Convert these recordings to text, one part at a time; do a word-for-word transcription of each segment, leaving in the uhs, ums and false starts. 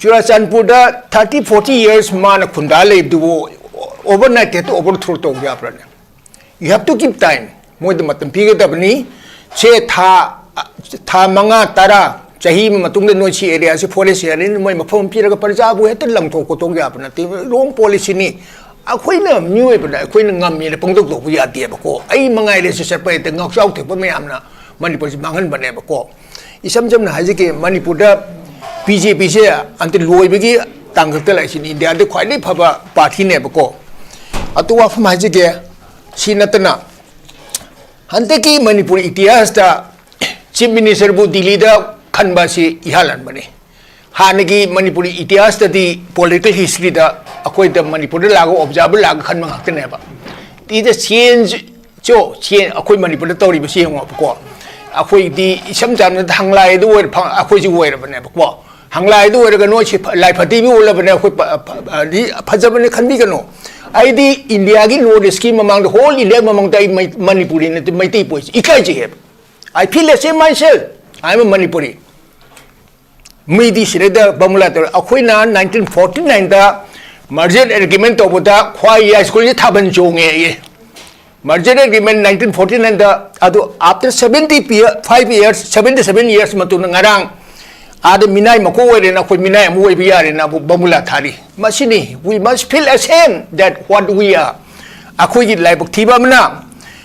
ꯆꯨꯔꯥꯆꯥꯟꯄꯨꯔꯗ thirty forty years ꯃꯥꯅ ꯈꯨꯟꯗꯥ ꯂꯩꯕꯗꯨꯕꯨ overnight ꯍꯦꯛꯇ overthrow ꯇꯧꯕ ꯌꯥꯕ꯭ꯔꯅꯦ? You have to give time. ꯃꯣꯏꯗ ꯃꯇꯝ ꯄꯤꯒꯗꯕꯅꯤ꯫ ꯁꯦ ꯊꯥ, ꯊꯥ ꯃꯉꯥ, ꯇꯔꯥ, ꯆꯍꯤ ꯑꯃ ꯃꯇꯨꯡꯗ ꯅꯣꯏ ꯁꯤ areaꯁꯤ forest areaꯅꯤ, ꯃꯣꯏ ꯃꯐꯝ ꯑꯃ ꯄꯤꯔꯒ ꯄ꯭ꯔꯖꯥꯕꯨ ꯍꯦꯛꯇ ꯂꯪꯊꯣꯛ ꯈꯣꯠꯇꯣꯛ ꯌꯥꯕ ꯅꯠꯇꯦ꯫ Wrong policyꯅꯤ꯫ ꯑꯩꯈꯣꯏꯅ ꯃꯤꯑꯣꯏꯕꯅ ꯑꯩꯈꯣꯏꯅ ꯉꯝꯃꯦꯅ ꯄꯪꯇꯧ ꯇꯧꯕ ꯌꯥꯗꯦꯕꯀꯣ꯫ ꯑꯩ ꯃꯉꯥꯏꯔꯦ ꯁꯤ ꯆꯠꯄ ꯍꯦꯛꯇ ꯉꯥꯎꯆꯥꯎ ꯊꯦꯛꯄ ꯃꯌꯥꯝꯅ ꯃꯅꯤꯄꯨꯔꯁꯤ ꯃꯥꯡꯍꯟꯕꯅꯦꯕꯀꯣ꯫ ꯏꯁꯝ ꯁꯝꯅ ꯍꯥꯏꯖꯒꯦ, ꯃꯅꯤꯄꯨꯔꯗ BJPꯁꯦ ꯑꯟꯇ ꯂꯣꯏꯕꯒꯤ ꯇꯥꯡꯀꯛꯇ ꯂꯥꯛꯏꯁꯤꯅꯤ꯫ ꯏꯟꯗꯤꯌꯥꯗ ꯈ꯭ꯋꯥꯏꯗꯒꯤ ꯐꯕ partyꯅꯦꯕꯀꯣ꯫ ꯑꯗꯨ ꯋꯥꯐꯝ ꯍꯥꯏꯖꯒꯦ, ꯁꯤ ꯅꯠꯇꯅ ꯍꯟꯗꯛꯀꯤ ꯃꯅꯤꯄꯨꯔ ꯏꯇꯤꯍꯥꯁꯇ Chief Ministerꯕꯨ ꯗꯤꯜꯂꯤꯗ ꯈꯟꯕ ꯑꯁꯤ ꯏꯍꯥꯟ ꯍꯥꯟꯕꯅꯤ꯫ ꯍꯥꯟꯅꯒꯤ ꯃꯅꯤꯄꯨꯔꯤ ꯏꯇꯤꯍꯥꯁꯇꯗꯤ political historyꯗ ꯑꯩꯈꯣꯏꯗ ꯃꯅꯤꯄꯨꯔꯗ ꯂꯥꯛꯑꯒ observer ꯂꯥꯛꯑꯒ ꯈꯟꯕ ꯉꯥꯛꯇꯅꯦꯕ꯫ ꯏꯗ change ꯆꯣ, change ꯑꯩꯈꯣꯏ ꯃꯅꯤꯄꯨꯔꯗ ꯇꯧꯔꯤꯕꯁꯤ ꯌꯦꯡꯉꯣꯕꯀꯣ꯫ ꯑꯩꯈꯣꯏꯗꯤ ꯏꯁꯝ ꯆꯝꯅ ꯍꯪꯂꯥꯏ ꯑꯗꯨ ꯑꯣꯏꯔ-, ꯐ-, ꯑꯩꯈꯣꯏꯁꯨ ꯑꯣꯏꯔꯕꯅꯦꯕꯀꯣ꯫ ꯍꯪꯂꯥꯏ ꯑꯗꯨ ꯑꯣꯏꯔꯒ ꯅꯣꯏꯁꯤ ꯐ-, ꯂꯥꯏ ꯐꯠꯇꯤꯕꯤ ꯑꯣꯜꯂꯕꯅꯦ, ꯑꯩꯈꯣꯏ ꯐ-, ꯐ-, ꯐꯗꯤ ꯐꯖꯕꯅꯦ ꯈꯟꯕꯤꯒꯅꯨ꯫ ꯑꯩꯗꯤ ꯏꯟꯗꯤꯌꯥꯒꯤ North Eastꯀꯤ ꯃꯃꯥꯡꯗ, whole India ꯃꯃꯥꯡꯗ ꯑꯩ ꯃꯩ-, ꯃꯅꯤꯄꯨꯔꯤ ꯅꯠꯇꯦ, Meitei ꯄꯣꯏꯁꯤ ꯏꯀꯥꯏꯖꯩꯑꯕ꯫ I feel ashamed myself. I am a Manipuri. ꯃꯤꯗꯤ ꯁꯤꯗꯩꯗ ꯕꯃꯨꯂꯥ ꯇꯧꯔꯦ꯫ ꯑꯩꯈꯣꯏꯅ nineteen forty nineꯗ merger agreement ꯇꯧꯕꯗ ꯈ꯭ꯋꯥꯏ ꯌꯥꯏ ꯁ꯭ꯀꯨꯜꯁꯦ ꯊꯥꯕꯜ ꯆꯣꯡꯉꯦ ꯑꯩ꯫ Merger agreement nineteen forty nineꯗ, ꯑꯗꯨ after seventy five years, seventy seven years ꯃꯇꯨꯡꯗ ꯉꯔꯥꯡ ꯑꯥꯗ ꯃꯤꯅꯥꯏ ꯃꯀꯣꯛ ꯑꯣꯏꯔꯦꯅ ꯑꯩꯈꯣꯏ ꯃꯤꯅꯥꯏ ꯑꯃ ꯑꯣꯏꯕ ꯌꯥꯔꯦꯅ ꯑꯃꯨꯛ ꯕꯃꯨꯂꯥ ꯊꯥꯔꯤ꯫ ꯃꯁꯤꯅꯤ, we must feel ashamed that what we are. ꯑꯩꯈꯣꯏꯒꯤ ꯂꯥꯏꯕꯛ ꯊꯤꯕ ꯑꯃꯅ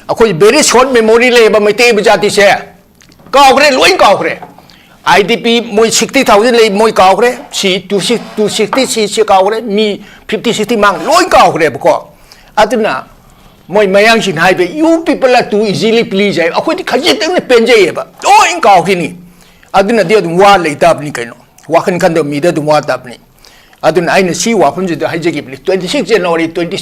ꯑꯩꯈꯣꯏ very short memory ꯂꯩꯕ ꯃꯩꯇꯩ ꯖꯥꯇꯤꯁꯦ ꯀꯥꯎꯈ꯭ꯔꯦ, ꯂꯣꯏ ꯀꯥꯎꯈ꯭ꯔꯦ꯫ IDP ꯃꯣꯏ sixty thousand ꯂꯩ, ꯃꯣꯏ ꯀꯥꯎꯈ꯭ꯔꯦ꯫ ꯁꯤ two sixty, two sixty ꯁꯤ, ꯁꯤ ꯀꯥꯎꯈ꯭ꯔꯦ꯫ ꯃꯤ fifty sixty ꯃꯥꯡ ꯂꯣꯏ ꯀꯥꯎꯈ꯭ꯔꯦꯕꯀꯣ꯫ ꯑꯗꯨꯅ ꯃꯣꯏ ꯃꯌꯥꯡꯁꯤꯡꯅ ꯍꯥꯏꯕ, "You people are too easily pleased" ꯍꯥꯏ꯫ ꯑꯩꯈꯣꯏꯗꯤ ꯈꯖꯤꯛꯇꯪꯅ ꯄꯦꯟꯖꯩꯌꯦꯕ, ꯂꯣꯏ ꯀꯥꯎꯈꯤꯅꯤ꯫ ꯑꯗꯨꯅꯗꯤ ꯑꯗꯨꯝ ꯋꯥ ꯂꯩꯇꯥꯕꯅꯤ ꯀꯩꯅꯣ꯫ ꯋꯥꯈꯜ ꯈꯟꯗꯕ ꯃꯤꯗ ꯑꯗꯨꯝ ꯋꯥ ꯇꯥꯕꯅꯤ꯫ ꯑꯗꯨꯅ ꯑꯩꯅ ꯁꯤ ꯋꯥꯐꯝꯁꯤꯗ ꯍꯥꯏꯖꯈꯤꯕꯅꯤ, twenty six January twenty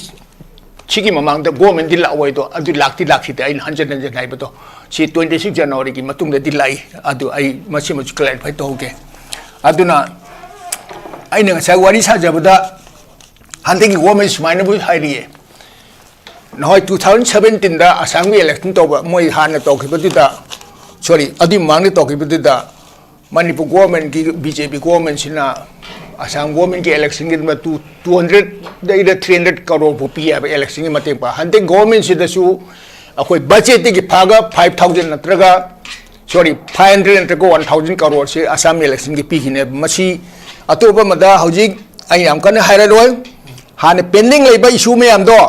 ꯁꯤꯒꯤ ꯃꯃꯥꯡꯗ governmentꯗꯤ ꯂꯥꯛꯑꯣꯏꯗꯣ, ꯑꯗꯨ ꯂꯥꯛꯇꯤ ꯂꯥꯛꯈꯤꯗꯦ꯫ ꯑꯩꯅ ꯍꯟꯖꯤꯟ ꯍꯟꯖꯤꯟ ꯍꯥꯏꯕꯗꯣ, ꯁꯤ twenty six Januaryꯒꯤ ꯃꯇꯨꯡꯗꯗꯤ ꯂꯥꯛꯏ꯫ ꯑꯗꯨ ꯑꯩ ꯃꯁꯤꯃꯁꯨ clarify ꯇꯧꯍꯧꯒꯦ꯫ ꯑꯗꯨꯅ ꯑꯩꯅ ꯉꯁꯥꯏ ꯋꯥꯔꯤ ꯁꯥꯖꯕꯗ ꯍꯟꯗꯛꯀꯤ government ꯁꯨꯃꯥꯏꯅꯕꯨ ꯍꯥꯏꯔꯤꯌꯦ, ꯅꯍꯥꯟꯋꯥꯏ two thousand seventeenꯗ ꯑꯁꯥꯝꯒꯤ election ꯇꯧꯕ, ꯃꯣꯏ ꯍꯥꯟꯅ ꯇꯧꯈꯤꯕꯗꯨꯗ, sorry, ꯑꯗꯨꯏ ꯃꯃꯥꯡꯗ ꯇꯧꯈꯤꯕꯗꯨꯗ ꯃꯅꯤꯄꯨꯔ ꯒꯣꯔꯃꯦꯟꯒꯤ, ꯕꯤ ꯖꯦ ꯄꯤ ꯒꯣꯔꯃꯦꯟꯁꯤꯅ ꯑꯁꯥꯝ ꯒꯣꯔꯃꯦꯟꯒꯤ ꯏꯂꯦꯛꯁꯟꯒꯤ ꯇꯨ ꯇꯨ ꯍꯟꯗ꯭ꯔꯦꯠꯇꯩꯅ ꯊ꯭ꯔꯤ ꯍꯟꯗ꯭ꯔꯦꯠ ꯀꯔꯣꯔ ꯐꯥꯎ ꯄꯤ ꯍꯥꯏꯕ ꯏꯂꯦꯛꯁꯟꯒꯤ ꯃꯇꯦꯡ ꯄꯥꯡ꯫ ꯍꯟꯗꯛ ꯒꯣꯔꯃꯦꯟꯁꯤꯗꯁꯨ ꯑꯩꯈꯣꯏ ꯕꯖꯦꯠꯇꯒꯤ ꯐꯥꯒ ꯐꯥꯏꯚ ꯊꯥꯎꯖꯟ ꯅꯠꯇ꯭ꯔꯒ, ꯁꯣꯔꯤ, ꯐꯥꯏꯚ ꯍꯟꯗ꯭ꯔꯦꯠ ꯅꯠꯇ꯭ꯔꯒ ꯋꯥꯟ ꯊꯥꯎꯖꯟ ꯀꯔꯣꯔꯁꯤ ꯑꯁꯥꯝ ꯏꯂꯦꯛꯁꯟꯒꯤ ꯄꯤꯈꯤꯅꯦꯕ꯫ ꯃꯁꯤ ꯑꯇꯣꯞꯄ ꯑꯃꯗ ꯍꯧꯖꯤꯛ ꯑꯩ ꯌꯥꯝ ꯀꯟꯅ ꯍꯥꯏꯔꯔꯣꯏ꯫ ꯍꯥꯟꯅ ꯄꯦꯟꯗꯤꯡ ꯂꯩꯕ ꯏꯁꯨ ꯃꯌꯥꯝꯗꯣ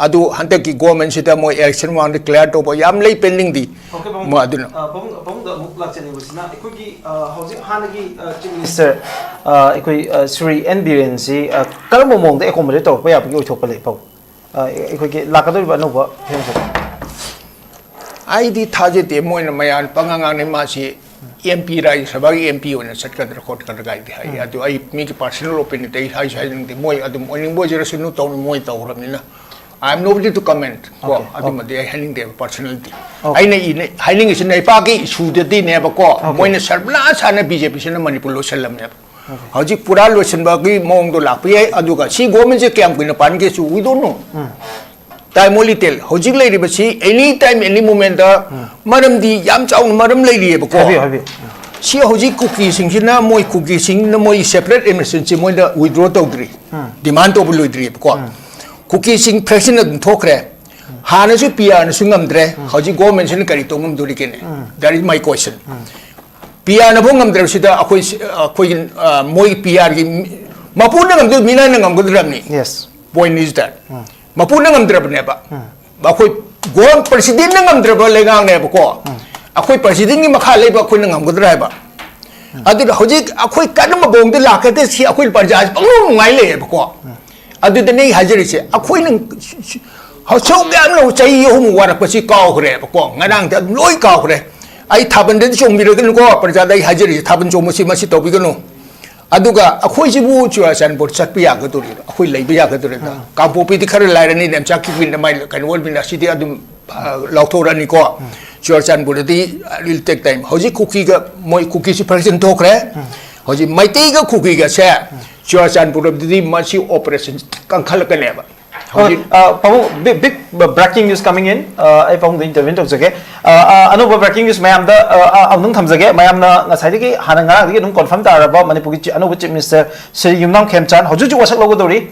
ꯑꯗꯨ ꯍꯟꯗꯛꯀꯤ ꯒꯣꯔꯃꯦꯟꯁꯤꯗ ꯃꯣꯏ ꯏꯂꯦꯛꯁꯟ ꯃꯃꯥꯡꯗ ꯀ꯭ꯂꯤꯌꯥꯔ ꯇꯧꯕ ꯌꯥꯝ ꯂꯩ ꯄꯦꯟꯗꯤꯡꯗꯤ꯫ ꯑꯣꯀꯦ, ꯄꯥꯕꯨꯡ꯫ ꯃꯣꯏ ꯑꯗꯨꯅ ꯑ, ꯄꯥꯕꯨꯡ, ꯄꯥꯕꯨꯡꯗ ꯑꯃꯨꯛ ꯂꯥꯛꯆꯅꯤꯡꯕꯁꯤꯅ ꯑꯩꯈꯣꯏꯒꯤ, ꯑ, ꯍꯧꯖꯤꯛ ꯍꯥꯟꯅꯒꯤ, ꯑ, ꯆꯤꯐ ꯃꯤꯅꯤꯁꯇꯔ, ꯑ, ꯑꯩꯈꯣꯏ, ꯑ, ꯁ꯭ꯔꯤ ꯑꯦꯟ ꯕꯤꯔꯦꯟꯁꯤ, ꯑ, ꯀꯔꯝꯕ ꯃꯑꯣꯡꯗ ꯑꯦꯀꯣꯃꯣꯗꯦꯠ ꯇꯧꯔꯛꯄ ꯌꯥꯕꯒꯤ ꯑꯣꯏꯊꯣꯛꯄ ꯂꯩ, ꯄꯥꯕꯨꯡ? ꯑ, ꯑꯩꯈꯣꯏꯒꯤ ꯂꯥꯛꯀꯗꯧꯔꯤꯕ ꯑꯅꯧꯕ ꯐꯤꯕꯝꯁꯤꯗ꯫ ꯑꯩꯗꯤ ꯊꯥꯖꯗꯦ, ꯃꯣꯏꯅ ꯃꯌꯥꯝ ꯄꯉꯥꯡ ꯉꯥꯡꯅꯩ꯫ ꯃꯥꯁꯤ ꯑꯦꯝ ꯄꯤ, ꯔꯥꯖ꯭ꯌ ꯁꯚꯥꯒꯤ ꯑꯦꯝ ꯄꯤ ꯑꯣꯏꯅ ꯆꯠꯀꯗ꯭ꯔꯥ ꯈꯣꯠꯀꯗ꯭ꯔꯥ ꯀꯥꯏꯗꯤ ꯍꯥꯏ꯫ ꯎꯝ꯫ ꯑꯗꯨ ꯑꯩ ꯃꯤꯒꯤ ꯄꯥꯔꯁꯅꯦꯜ ꯑꯣꯄꯤꯅꯤꯌꯟꯗ ꯑꯩ ꯍꯥꯏꯁꯨ ꯍꯥꯏꯖꯅꯤꯡꯗꯦ꯫ ꯃꯣꯏ ꯑꯗꯨꯝ ꯑꯣꯏꯅꯤꯡꯕ ꯑꯣꯏꯖꯔꯁꯅꯨ, ꯇꯧꯅꯤꯡ ꯃꯣꯏ ꯇꯧꯈ꯭ꯔꯕꯅꯤꯅ꯫ I am nobody to comment ꯀꯣ꯫ Okay, okay. ꯑꯗꯨꯃꯗꯤ ꯑꯩ ꯍꯥꯏꯅꯤꯡꯗꯦꯕ ꯄꯥꯔꯁꯅꯦꯜꯗꯤ꯫ Okay. ꯑꯩꯅ ꯏꯅ-, ꯍꯥꯏꯅꯤꯡꯉꯤꯁꯤꯅ ꯏꯄꯥꯛꯀꯤ ꯏꯁꯨꯗꯗꯤꯅꯦꯕꯀꯣ꯫ Okay. ꯃꯣꯏꯅ ꯁꯔꯕꯅꯥꯁ ꯁꯥꯅ ꯕꯤ ꯖꯦ ꯄꯤꯁꯤꯅ ꯃꯅꯤꯄꯨꯔ ꯂꯣꯏꯁꯤꯜꯂꯝꯃꯦꯕ꯫ Okay. ꯍꯧꯖꯤꯛ ꯄꯨꯔꯥ ꯂꯣꯏꯁꯤꯟꯕꯒꯤ ꯃꯑꯣꯡꯗꯣ ꯂꯥꯛꯄ ꯌꯥꯏ꯫ ꯑꯗꯨꯒ ꯁꯤ ꯒꯣꯔꯃꯦꯟꯁꯦ ꯀꯌꯥꯝ ꯀꯨꯏꯅ ꯄꯥꯟꯒꯦꯁꯨ we don't know꯫ Um. Time will tell꯫ ꯍꯧꯖꯤꯛ ꯂꯩꯔꯤꯕꯁꯤ any time, any momentꯇ ꯎꯝ꯫ ꯃꯔꯝꯗꯤ ꯌꯥꯝ ꯆꯥꯎꯅ ꯃꯔꯝ ꯂꯩꯔꯤꯑꯕꯀꯣ꯫ ꯍꯥꯏꯕꯤꯌꯨ, ꯍꯥꯏꯕꯤꯌꯨ꯫ ꯁꯤ ꯍꯧꯖꯤꯛ ꯀꯨꯀꯤꯁꯤꯡꯁꯤꯅ ꯃꯣꯏ ꯀꯨꯀꯤꯁꯤꯡꯅ ꯃꯣꯏ separate administrationꯁꯤ ꯃꯣꯏꯗ withdraw ꯇꯧꯗ꯭ꯔꯤ꯫ ꯎꯝ꯫ Demand ꯇꯧꯕ ꯂꯣꯏꯗ꯭ꯔꯤꯑꯕꯀꯣ꯫ ꯎꯝ꯫ ꯀꯨꯀꯤꯁꯤꯡ fraction ꯑꯗꯨꯝ ꯊꯣꯛꯈ꯭ꯔꯦ꯫ ꯎꯝ꯫ ꯍꯥꯟꯅꯁꯨ ꯄꯤ ꯑꯥꯔꯅꯁꯨ ꯉꯝꯗ꯭ꯔꯦ꯫ ꯎꯝ꯫ ꯍꯧꯖꯤꯛ ꯒꯣꯔꯃꯦꯟꯁꯤꯅ ꯀꯔꯤ ꯇꯧ ꯉꯝꯗꯣꯔꯤꯒꯦꯅꯦ? ꯎꯝ꯫ That is my question꯫ ꯎꯝ꯫ ꯄꯤ ꯑꯥꯔꯅꯐꯥꯎ ꯉꯝꯗ꯭ꯔꯕꯁꯤꯗ ꯑꯩꯈꯣꯏ, ꯑꯩꯈꯣꯏꯒꯤ, ꯑ, ꯃꯣꯏꯒꯤ ꯄꯤ ꯑꯥꯔꯒꯤ ꯃꯤ-, ꯃꯄꯨꯅ ꯉꯝꯗꯣꯏ, ꯃꯤꯅꯥꯏꯅ ꯉꯝꯒꯗ꯭ꯔꯕꯅꯤ? Yes꯫ Point is that꯫ ꯎꯝ꯫ ꯃꯄꯨꯅ ꯉꯝꯗ꯭ꯔꯕꯅꯦꯕ꯫ ꯎꯝ꯫ ꯑꯩꯈꯣꯏ ꯒꯣꯜ ꯄ꯭ꯔꯁꯤꯗꯦꯟꯅ ꯉꯝꯗ꯭ꯔꯕ ꯂꯩꯉꯥꯛꯅꯦꯕꯀꯣ꯫ ꯎꯝ꯫ ꯑꯩꯈꯣꯏ ꯄ꯭ꯔꯁꯤꯗꯦꯟꯒꯤ ꯃꯈꯥ ꯂꯩꯕ ꯑꯩꯈꯣꯏꯅ ꯉꯝꯒꯗ꯭ꯔꯥ ꯍꯥꯏꯕ꯫ ꯎꯝ꯫ ꯑꯗꯨꯅ ꯍꯧꯖꯤꯛ ꯑꯩꯈꯣꯏ ꯀꯔꯝꯕ ꯃꯑꯣꯡꯗ ꯂꯥꯛꯀꯗꯦ ꯁꯤ ꯑꯩꯈꯣꯏ ꯄ꯭ꯔꯖꯥꯁꯤ ꯄꯪꯅꯨꯡ ꯅꯨꯡꯉꯥꯏ ꯂꯩꯌꯦꯕꯀꯣ꯫ ꯎꯝ꯫ ꯑꯗꯨꯗꯅꯦ ꯑꯩ ꯍꯥꯏꯖꯔꯤꯁꯦ, ꯑꯩꯈꯣꯏꯅ ꯁꯨꯛ ꯌꯥꯝꯅ ꯆꯍꯤ ꯑꯍꯨꯝ ꯋꯥꯔꯛꯄꯁꯤ ꯀꯥꯎꯈ꯭ꯔꯦꯕꯀꯣ, ꯉꯔꯥꯡꯗ ꯑꯗꯨꯝ ꯂꯣꯏ ꯀꯥꯎꯈ꯭ꯔꯦ꯫ ꯑꯩ ꯊꯥꯕꯜꯗꯗꯤ ꯆꯣꯡꯕꯤꯔꯒꯅꯨꯀꯣ, ꯄ꯭ꯔꯖꯥꯗ ꯑꯩ ꯍꯥꯏꯖꯔꯤꯁꯦ, ꯊꯥꯕꯜ ꯆꯣꯡꯕꯁꯤ ꯃꯁꯤ ꯇꯧꯕꯤꯒꯅꯨ꯫ ꯑꯗꯨꯒ ꯑꯩꯈꯣꯏꯁꯤꯕꯨ ꯆꯨꯔꯥꯆꯥꯟꯄꯨꯔ ꯆꯠꯄ ꯌꯥꯒꯗꯣꯔꯤꯕ꯭ꯔꯥ? ꯑꯩꯈꯣꯏ ꯂꯩꯕ ꯌꯥꯒꯗꯣꯔꯤꯕ꯭ꯔꯥ? ꯎꯝ꯫ ꯀꯥꯡꯄꯣꯛꯄꯤꯗꯤ ꯈꯔ ꯂꯥꯏꯔꯅꯤ, ꯅꯦꯝꯆꯥꯛꯀꯤ ꯀꯨꯏꯅ ꯃꯥꯏ ꯀꯩꯅꯣ ꯑꯣꯏꯕꯅꯤꯅ ꯁꯤꯗꯤ ꯑꯗꯨꯝ, ꯑ, ꯂꯥꯎꯊꯣꯔꯛꯑꯅꯤꯀꯣ꯫ ꯎꯝ꯫ ꯆꯨꯔꯥꯆꯥꯟꯄꯨꯔꯗꯗꯤ it will take time꯫ ꯍꯧꯖꯤꯛ ꯀꯨꯀꯤꯒ ꯃꯣꯏ ꯀꯨꯀꯤꯁꯤ fraction ꯊꯣꯛꯈ꯭ꯔꯦ꯫ ꯎꯝ꯫ ꯍꯧꯖꯤꯛ ꯃꯩꯇꯩꯒ ꯀꯨꯀꯤꯒꯁꯦ ꯎꯝ꯫ ꯆꯨꯔꯥꯆꯥꯟꯄꯨꯔꯗꯗꯤ ꯃꯁꯤ operation ꯀꯟꯈꯠꯂꯛꯀꯅꯦꯕ꯫ ꯍꯧꯖꯤꯛ ꯄꯥꯕꯨꯡ, big big breaking news coming in. ꯑꯩ ꯄꯥꯕꯨꯡꯗ intervene ꯇꯧꯖꯒꯦ꯫ ꯑꯅꯧꯕ breaking news ꯃꯌꯥꯝꯗ ꯑꯃꯨꯛꯇꯪ ꯊꯝꯖꯒꯦ꯫ ꯃꯌꯥꯝꯅ ꯉꯁꯥꯏꯗꯒꯤ, ꯍꯥꯟꯅ ꯉꯔꯥꯡꯗꯒꯤ ꯑꯗꯨꯝ confirm ꯇꯥꯔꯕ ꯃꯅꯤꯄꯨꯔꯒꯤ ꯑꯅꯧꯕ chief minister ꯁ꯭ꯔꯤ ꯌꯨꯝꯅꯥꯝ ꯈꯦꯝꯆꯥꯟ ꯍꯧꯖꯤꯛ ꯍꯧꯖꯤꯛ ꯋꯥꯁꯛ ꯂꯧꯒꯗꯧꯔꯤ꯫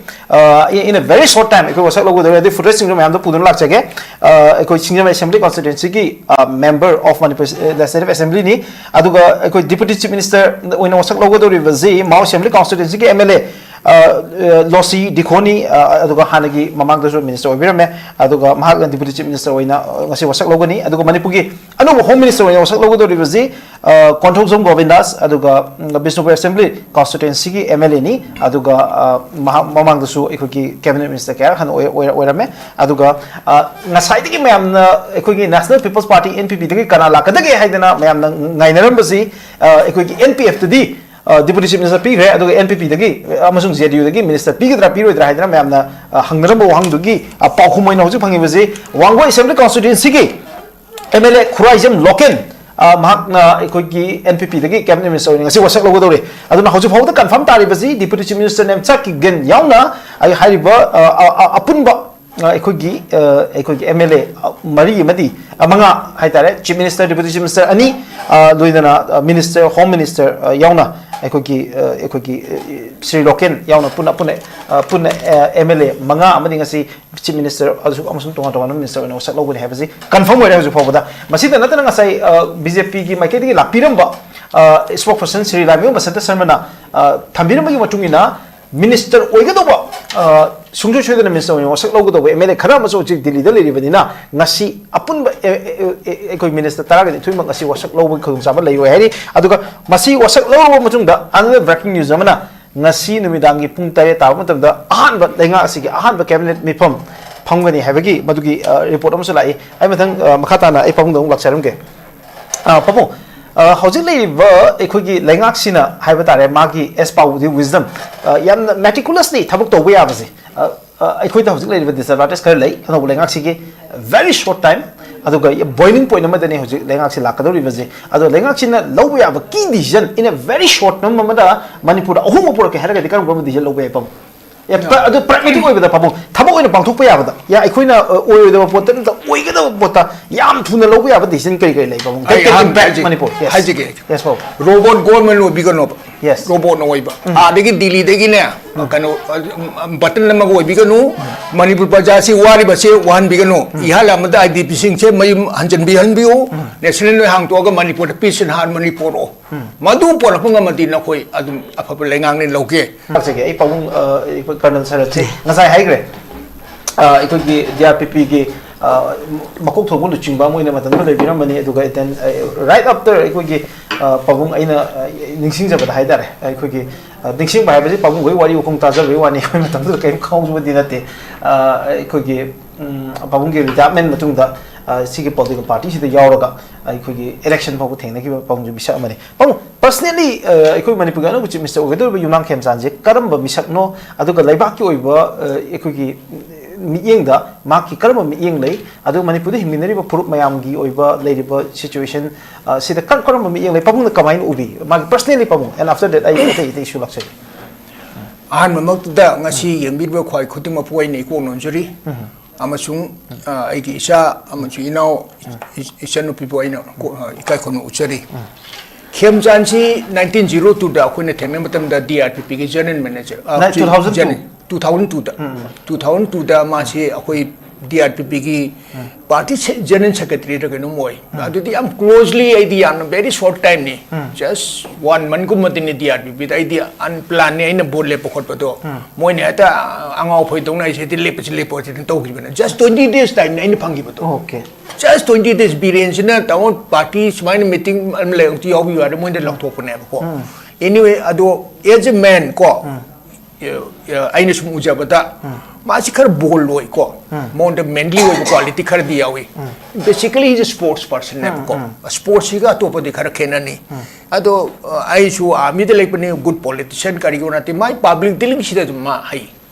In a very short time ꯑꯩꯈꯣꯏ ꯋꯥꯁꯛ ꯂꯧꯒꯗꯧꯔꯤ꯫ ꯑꯗꯨ footage ꯁꯤꯡꯗꯨ ꯃꯌꯥꯝꯗ ꯄꯨꯗꯨꯅ ꯂꯥꯛꯆꯒꯦ꯫ ꯑꯩꯈꯣꯏ ꯁꯤꯡꯖꯃꯩ assembly constituency ꯒꯤ member of Manipur Legislative Assembly ꯅꯤ꯫ ꯑꯗꯨꯒ ꯑꯩꯈꯣꯏ deputy chief minister ꯑꯣꯏꯅ ꯋꯥꯁꯛ ꯂꯧꯒꯗꯧꯔꯤꯕꯁꯤ ꯃꯥꯎ assembly constituency ꯒꯤ MLA ꯂꯣꯁꯤ ꯗꯤꯈꯣꯅꯤ, ꯑꯗꯨꯒ ꯍꯥꯟꯅꯒꯤ ꯃꯃꯥꯡꯗꯁꯨ minister ꯑꯣꯏꯕꯤꯔꯝꯃꯦ꯫ ꯑꯗꯨꯒ ꯃꯍꯥꯛꯅ deputy chief minister ꯑꯣꯏꯅ ꯉꯁꯤ ꯋꯥꯁꯛ ꯂꯧꯒꯅꯤ꯫ ꯑꯗꯨꯒ ꯃꯅꯤꯄꯨꯔꯒꯤ ꯑꯅꯧꯕ home minister ꯑꯣꯏꯅ ꯋꯥꯁꯛ ꯂꯧꯒꯗꯧꯔꯤꯕꯁꯤ ꯀꯣꯟꯊꯧꯖꯝ ꯒꯣꯕꯤꯟꯗꯥꯁ, ꯑꯗꯨꯒ ꯕꯤꯁꯅꯨꯄꯨꯔ assembly constituency ꯒꯤ MLA ꯅꯤ꯫ ꯑꯗꯨꯒ ꯃꯍꯥꯛ ꯃꯃꯥꯡꯗꯁꯨ ꯑꯩꯈꯣꯏꯒꯤ cabinet minister ꯀꯌꯥ ꯍꯥꯟꯅ ꯑꯣꯏꯔꯝꯃꯦ꯫ ꯑꯗꯨꯒ ꯉꯁꯥꯏꯗꯒꯤ ꯃꯌꯥꯝꯅ ꯑꯩꯈꯣꯏꯒꯤ National People's Party, NPP ꯗꯒꯤ ꯀꯅꯥ ꯂꯥꯛꯀꯗꯒꯦ ꯍꯥꯏꯗꯅ ꯃꯌꯥꯝꯅ ꯉꯥꯏꯅꯔꯝꯕꯁꯤ, ꯑꯩꯈꯣꯏꯒꯤ NPF ꯇꯗꯤ deputy chief minister ꯄꯤꯈ꯭ꯔꯦ꯫ ꯑꯗꯨꯒ NPP ꯗꯒꯤ ꯑꯃꯁꯨꯡ JDU ꯗꯒꯤ minister ꯄꯤꯒꯗ꯭ꯔꯥ ꯄꯤꯔꯣꯏꯗ꯭ꯔꯥ ꯍꯥꯏꯗꯅ ꯃꯌꯥꯝꯅ ꯍꯪꯅꯔꯝꯕ ꯋꯥꯍꯪꯗꯨꯒꯤ ꯄꯥꯎꯈꯨꯝ ꯑꯣꯏꯅ ꯍꯧꯖꯤꯛ ꯐꯪꯉꯤꯕꯁꯤ ꯋꯥꯡꯒꯣꯏ assembly constituency ꯒꯤ MLA ꯈꯨꯔꯥꯏꯖꯝ ꯂꯣꯀꯦꯟ, ꯃꯍꯥꯛꯅ ꯑꯩꯈꯣꯏꯒꯤ NPP ꯗꯒꯤ cabinet minister ꯑꯣꯏꯅ ꯉꯁꯤ ꯋꯥꯁꯛ ꯂꯧꯒꯗꯧꯔꯤ꯫ ꯑꯗꯨꯅ ꯍꯧꯖꯤꯛ ꯐꯥꯎꯕꯗ confirm ꯇꯥꯔꯤꯕꯁꯤ deputy chief minister ꯅꯦꯝꯆꯥꯛ Kipgen ꯌꯥꯎꯅ ꯑꯩ ꯍꯥꯏꯔꯤꯕ ꯑꯄꯨꯟꯕ ꯑꯩꯈꯣꯏꯒꯤ ꯑꯩꯈꯣꯏꯒꯤ MLA ꯃꯔꯤ ꯑꯃꯗꯤ ꯃꯉꯥ ꯍꯥꯏꯇꯥꯔꯦ, chief minister, deputy chief minister ꯑꯅꯤ, ꯂꯣꯏꯅꯅ minister, home minister ꯌꯥꯎꯅ ꯑꯩꯈꯣꯏꯒꯤ ꯑꯩꯈꯣꯏꯒꯤ ꯁ꯭ꯔꯤ ꯂꯣꯀꯦꯟ ꯌꯥꯎꯅ ꯄꯨꯟꯅ ꯄꯨꯟꯅ ꯄꯨꯟꯅ MLA ꯃꯉꯥ ꯑꯃꯗꯤ ꯉꯁꯤ chief minister ꯑꯃꯁꯨꯡ ꯇꯣꯉꯥꯟ ꯇꯣꯉꯥꯟꯕ minister ꯑꯣꯏꯅ ꯋꯥꯁꯛ ꯂꯧꯒꯅꯤ ꯍꯥꯏꯕꯁꯤ confirm ꯑꯣꯏꯔꯦ ꯍꯧꯖꯤꯛ ꯐꯥꯎꯕꯗ꯫ ꯃꯁꯤꯗ ꯅꯠꯇꯅ ꯉꯁꯥꯏ BJP ꯒꯤ ꯃꯥꯏꯀꯩꯗꯒꯤ ꯂꯥꯛꯄꯤꯔꯝꯕ spokesperson ꯁ꯭ꯔꯤ ꯂꯥꯏꯃꯌꯨꯝ ꯕꯁꯟꯇ ꯁꯔꯃꯅ ꯊꯝꯕꯤꯔꯝꯕꯒꯤ ꯃꯇꯨꯡ ꯏꯟꯅ minister ꯑꯣꯏꯒꯗꯧꯕ, ꯁꯨꯡꯁꯣꯏ ꯁꯣꯏꯗꯅ minister ꯑꯣꯏꯅ ꯋꯥꯁꯛ ꯂꯧꯒꯗꯧꯕ MLA ꯈꯔ ꯑꯃꯁꯨ ꯍꯧꯖꯤꯛ ꯗꯤꯜꯂꯤꯗ ꯂꯩꯔꯤꯕꯅꯤꯅ ꯉꯁꯤ ꯑꯄꯨꯟꯕ ꯑꯩꯈꯣꯏ minister ꯇꯔꯥꯒ ꯅꯤꯊꯣꯏꯃꯛ ꯉꯁꯤ ꯋꯥꯁꯛ ꯂꯧꯕꯒꯤ ꯈꯨꯗꯣꯡꯆꯥꯕ ꯂꯩꯔꯣꯏ ꯍꯥꯏꯔꯤ꯫ ꯑꯗꯨꯒ ꯃꯁꯤ ꯋꯥꯁꯛ ꯂꯧꯔꯕ ꯃꯇꯨꯡꯗ another breaking news ꯑꯃꯅ ꯉꯁꯤ ꯅꯨꯃꯤꯗꯥꯡꯒꯤ ꯄꯨꯡ ꯇꯔꯦꯠ ꯇꯥꯕ ꯃꯇꯝꯗ ꯑꯍꯥꯟꯕ ꯂꯩꯉꯥꯛ ꯑꯁꯤꯒꯤ ꯑꯍꯥꯟꯕ cabinet ꯃꯤꯐꯝ ꯐꯝꯒꯅꯤ ꯍꯥꯏꯕꯒꯤ ꯃꯗꯨꯒꯤ report ꯑꯃꯁꯨ ꯂꯥꯛꯏ꯫ ꯑꯩ ꯃꯊꯪ ꯃꯈꯥ ꯇꯥꯅ ꯑꯩ ꯄꯥꯕꯨꯡꯗ ꯑꯃꯨꯛ ꯂꯥꯛꯆꯔꯝꯒꯦ꯫ ꯄꯥꯕꯨꯡ, ꯍꯧꯖꯤꯛ ꯂꯩꯔꯤꯕ ꯑꯩꯈꯣꯏꯒꯤ ꯂꯩꯉꯥꯛꯁꯤꯅ ꯍꯥꯏꯕ ꯇꯥꯔꯦ, ꯃꯥꯒꯤ as per the wisdom, ꯌꯥꯝꯅ meticulously ꯊꯕꯛ ꯇꯧꯕ ꯌꯥꯕꯁꯦ, ꯑꯩꯈꯣꯏꯗ ꯍꯧꯖꯤꯛ ꯂꯩꯔꯤꯕ disadvantage ꯈꯔ ꯂꯩ ꯑꯅꯧꯕ ꯂꯩꯉꯥꯛꯁꯤꯒꯤ꯫ Very short time, ꯑꯗꯨꯒ boiling point ꯑꯃꯗꯅꯤ ꯍꯧꯖꯤꯛ ꯂꯩꯉꯥꯛꯁꯤ ꯂꯥꯛꯀꯗꯧꯔꯤꯕꯁꯦ꯫ ꯑꯗꯣ ꯂꯩꯉꯥꯛꯁꯤꯅ ꯂꯧꯕ ꯌꯥꯕ key decision in a very short term ꯑꯃꯗ ꯃꯅꯤꯄꯨꯔꯗ ꯑꯍꯣꯡꯕ ꯄꯨꯔꯛꯀꯦ ꯍꯥꯏꯔꯒꯗꯤ ꯀꯔꯝ ꯀꯔꯝꯕ decision ꯂꯧꯕ ꯌꯥꯏ, ꯄꯥꯕꯨꯡ? ꯑꯦ, ꯄ꯭ꯔ-, ꯑꯗꯨ pragmatic ꯑꯣꯏꯕꯗ, ꯄꯥꯕꯨꯡ, ꯊꯕꯛ ꯑꯣꯏꯅ ꯄꯥꯡꯊꯣꯛꯄ ꯌꯥꯕꯗ, ꯌꯥ, ꯑꯩꯈꯣꯏꯅ, ꯑ, ꯑꯣꯏꯔꯣꯏꯗꯕ ꯄꯣꯠꯇ ꯅꯠꯇ, ꯑꯣꯏꯒꯗꯕ ꯄꯣꯠꯇ ꯌꯥꯝ ꯊꯨꯅ ꯂꯧꯕ ꯌꯥꯕ decision ꯀꯔꯤ ꯀꯔꯤ ꯂꯩ, ꯄꯥꯕꯨꯡ? ꯑꯩ Take, take ꯑꯍꯥꯟꯕ impact ꯍꯥꯏꯖꯒꯦ, ꯃꯅꯤꯄꯨꯔ꯫ Yes. ꯍꯥꯏꯖꯒꯦ꯫ Yes, ꯄꯥꯕꯨꯡ꯫ Robot government ꯑꯣꯏꯕꯤꯒꯅꯣꯕ꯫ Yes. Robotꯅ ꯑꯣꯏꯕ꯫ ꯎꯝ꯫ ꯑꯥꯗꯒꯤ ꯗꯤꯜꯂꯤꯗꯒꯤꯅꯦ, ꯎꯝ꯫ ꯀꯩꯅꯣ, ꯑ, button ꯑꯃꯒ ꯑꯣꯏꯕꯤꯒꯅꯨ, ꯎꯝ꯫ ꯃꯅꯤꯄꯨꯔ ꯄ꯭ꯔꯖꯥꯁꯤ ꯋꯥꯔꯤꯕꯁꯦ ꯋꯥꯍꯟꯕꯤꯒꯅꯨ, ꯎꯝ꯫ ꯏꯍꯥꯟ ꯑꯃꯗ IDPꯁꯤꯡꯁꯦ ꯃꯌꯨꯝ ꯍꯟꯖꯤꯟꯕꯤꯍꯟꯕꯤꯌꯨ, ꯎꯝ꯫ National ꯅꯣꯏ ꯍꯥꯡꯇꯣꯛꯑꯒ ꯃꯅꯤꯄꯨꯔꯗ peace and harmony ꯄꯣꯔꯛꯑꯣ꯫ ꯎꯝ꯫ ꯃꯗꯨ ꯄꯣꯔꯛꯄ ꯉꯝꯃꯗꯤ ꯅꯈꯣꯏ ꯑꯗꯨꯝ ꯑꯐꯕ ꯂꯩꯉꯥꯛꯅꯤ ꯂꯧꯒꯦ꯫ ꯂꯥꯛꯆꯒꯦ꯫ ꯑꯩ ꯄꯥꯕꯨꯡ, ꯑ, ꯑꯩꯈꯣꯏ Colonel ꯁꯔꯠꯁꯦ ꯉꯁꯥꯏ ꯍꯥꯏꯈ꯭ꯔꯦ꯫ ꯑ, ꯑꯩꯈꯣꯏꯒꯤ DRPPꯒꯤ, ꯑ, ꯃꯀꯣꯛ ꯊꯣꯡꯕ ꯂꯨꯆꯤꯡꯕ ꯑꯃ ꯑꯣꯏꯅ ꯃꯇꯝꯗꯨꯗ ꯂꯩꯕꯤꯔꯝꯕꯅꯤ꯫ ꯑꯗꯨꯒ then, ꯑ, right after ꯑꯩꯈꯣꯏꯒꯤ, ꯑ, ꯄꯥꯕꯨꯡ ꯑꯩꯅ, ꯑ, ꯅꯤꯡꯁꯤꯡꯖꯕꯗ ꯍꯥꯏꯇꯥꯔꯦ, ꯑꯩꯈꯣꯏꯒꯤ, ꯑ, ꯅꯤꯡꯁꯤꯡꯕ ꯍꯥꯏꯕꯁꯤ ꯄꯥꯕꯨꯡ ꯍꯣꯏ ꯋꯥꯔꯤ ꯋꯥꯈꯣꯡ ꯇꯥꯖꯕꯒꯤ ꯋꯥꯅꯤ꯫ ꯑꯩꯈꯣꯏ ꯃꯇꯝꯗꯨꯗ ꯀꯔꯤꯝ ꯈꯪꯍꯧꯕꯗꯤ ꯅꯠꯇꯦ꯫ ꯑ, ꯑꯩꯈꯣꯏꯒꯤ, ꯎꯝ, ꯄꯥꯕꯨꯡꯒꯤ retirement ꯃꯇꯨꯡꯗ, ꯑ, ꯁꯤꯒꯤ political partyꯁꯤꯗ ꯌꯥꯎꯔꯒ ꯑꯩꯈꯣꯏꯒꯤ election ꯐꯥꯎꯕ ꯊꯦꯡꯅꯈꯤꯕ ꯄꯥꯕꯨꯡꯁꯨ ꯃꯤꯁꯛ ꯑꯃꯅꯤ꯫ ꯄꯥꯕꯨꯡ, personally, ꯑ, ꯑꯩꯈꯣꯏ ꯃꯅꯤꯄꯨꯔꯒꯤ ꯑꯅꯧꯕ Chief Minister ꯑꯣꯏꯒꯗꯧꯔꯤꯕ ꯌꯨꯝꯅꯥꯝ ꯈꯦꯝꯆꯥꯟꯁꯦ ꯀꯔꯝꯕ ꯃꯤꯁꯛꯅꯣ, ꯑꯗꯨꯒ ꯂꯩꯕꯥꯛꯀꯤ ꯑꯣꯏꯕ, ꯑ, ꯑꯩꯈꯣꯏꯒꯤ ꯃꯤꯠꯌꯦꯡꯗ ꯃꯍꯥꯛꯀꯤ ꯀꯔꯝꯕ ꯃꯤꯠꯌꯦꯡ ꯂꯩ, ꯑꯗꯨꯒ ꯃꯅꯤꯄꯨꯔꯗ ꯍꯤꯡꯃꯤꯟꯅꯔꯤꯕ ꯐꯨꯔꯨꯞ ꯃꯌꯥꯝꯒꯤ ꯑꯣꯏꯕ ꯂꯩꯔꯤꯕ situation, ꯑ, ꯁꯤꯗ ꯀꯔꯝ ꯀꯔꯝꯕ ꯃꯤꯠꯌꯦꯡ ꯂꯩ, ꯄꯥꯕꯨꯡꯅ ꯀꯃꯥꯏꯅ ꯎꯕꯤ? ꯃꯥꯒꯤ personally ꯄꯥꯕꯨꯡ, and after that ꯑꯩ ꯑꯇꯩ ꯑꯇꯩ issue ꯂꯥꯛꯆꯒꯦ꯫ ꯑꯍꯥꯟꯕꯃꯛꯇꯗ ꯉꯁꯤ ꯌꯦꯡꯕꯤꯔꯤꯕ ꯈ꯭ꯋꯥꯏ ꯈꯨꯗꯤꯡꯃꯛꯄꯨ ꯑꯩꯅ ꯏꯀꯣꯛ ꯅꯣꯟꯖꯔꯤ꯫ ꯎꯝ꯫ ꯑꯃꯁꯨꯡ, ꯑ, ꯑꯩꯒꯤ ꯏꯆꯥ ꯑꯃꯁꯨꯡ ꯏꯅꯥꯎ, ꯏ-, ꯏꯆꯟꯅꯨꯄꯤꯕꯨ ꯑꯩꯅ ꯀꯣ-, ꯑ, ꯏꯀꯥꯏ ꯈꯨꯝꯅꯅ ꯎꯠꯆꯔꯤ꯫ ꯈꯦꯝꯆꯥꯟꯁꯤ nineteen zero twoꯗ ꯑꯩꯈꯣꯏꯅ ꯊꯦꯡꯅꯕ ꯃꯇꯝꯗ DRPPꯒꯤ general manager, ꯑ, ꯅꯥꯏ-, chief two thousand two꯫ Gen-, two thousand twoꯗ꯫ ꯎꯝ, ꯎꯝ꯫ Two thousand twoꯗ ꯃꯥꯁꯤ ꯑꯩꯈꯣꯏ DRPPꯒꯤ ꯎꯝ꯫ Party se-, general secretaryꯔ ꯀꯩꯅꯣꯝ ꯑꯣꯏ꯫ ꯎꯝ꯫ ꯑꯗꯨꯗꯤ ꯌꯥꯝ closely ꯑꯩꯗꯤ ꯌꯥꯝꯅ very short timeꯅꯤ꯫ ꯎꯝ꯫ Just one monthꯒꯨꯝꯕꯗꯤꯅꯤ DRPPꯗ꯫ ꯑꯩꯗꯤ unplannedꯅꯤ ꯑꯩꯅ vote ꯂꯦꯞꯄ ꯈꯣꯠꯄꯗꯣ꯫ ꯎꯝ꯫ ꯃꯣꯏꯅ ꯍꯦꯛꯇ ꯑꯉꯥꯎ ꯑꯐꯩꯗꯧꯅ ꯑꯩꯁꯦ ꯍꯦꯛꯇ ꯂꯦꯞꯄꯁꯤ ꯂꯦꯞꯄꯣꯁꯤꯅ ꯇꯧꯈꯤꯕꯅꯦ꯫ Just twenty days timeꯅꯤ ꯑꯩꯅ ꯐꯪꯈꯤꯕꯗꯣ꯫ Okay꯫ Just twenty days ꯕꯤꯔꯦꯟꯁꯤꯅ ꯇꯥꯃꯣ party ꯁꯨꯃꯥꯏꯅ meeting ꯑꯃ ꯂꯩ, ꯑꯝꯇ ꯌꯥꯎꯕꯤꯌꯨ ꯍꯥꯏꯔ ꯃꯣꯏꯗ ꯂꯧꯊꯣꯛꯄꯅꯦꯕꯀꯣ꯫ ꯎꯝ꯫ Anyway, ꯑꯗꯣ as a man ꯀꯣ, ꯎꯝ꯫ ꯑ, ꯑ, ꯑꯩꯅ ꯁꯨꯝ ꯎꯖꯕꯗ ꯎꯝ꯫ ꯃꯥꯁꯤ ꯈꯔ bold ꯑꯣꯏꯀꯣ, ꯎꯝ꯫ ꯃꯉꯣꯟꯗ manly ꯑꯣꯏꯕ quality ꯈꯔꯗꯤ ꯌꯥꯎꯏ꯫ ꯎꯝ꯫ Basically, he's a sports personꯅꯦꯕꯀꯣ꯫ ꯎꯝ, ꯎꯝ꯫ Sportsꯁꯤꯒ ꯑꯇꯣꯞꯄꯗꯤ ꯈꯔ ꯈꯦꯠꯅꯅꯤ꯫ ꯎꯝ꯫ ꯑꯗꯣ, ꯑ, ꯑꯩꯁꯨ armyꯗ ꯂꯩꯕꯅꯤ, good politician ꯀꯔꯤꯒꯨꯝꯕ ꯅꯠꯇꯦ, ꯃꯥꯏ public dealingꯁꯤꯗ ꯑꯗꯨꯝ ꯃꯥ ꯍꯩ꯫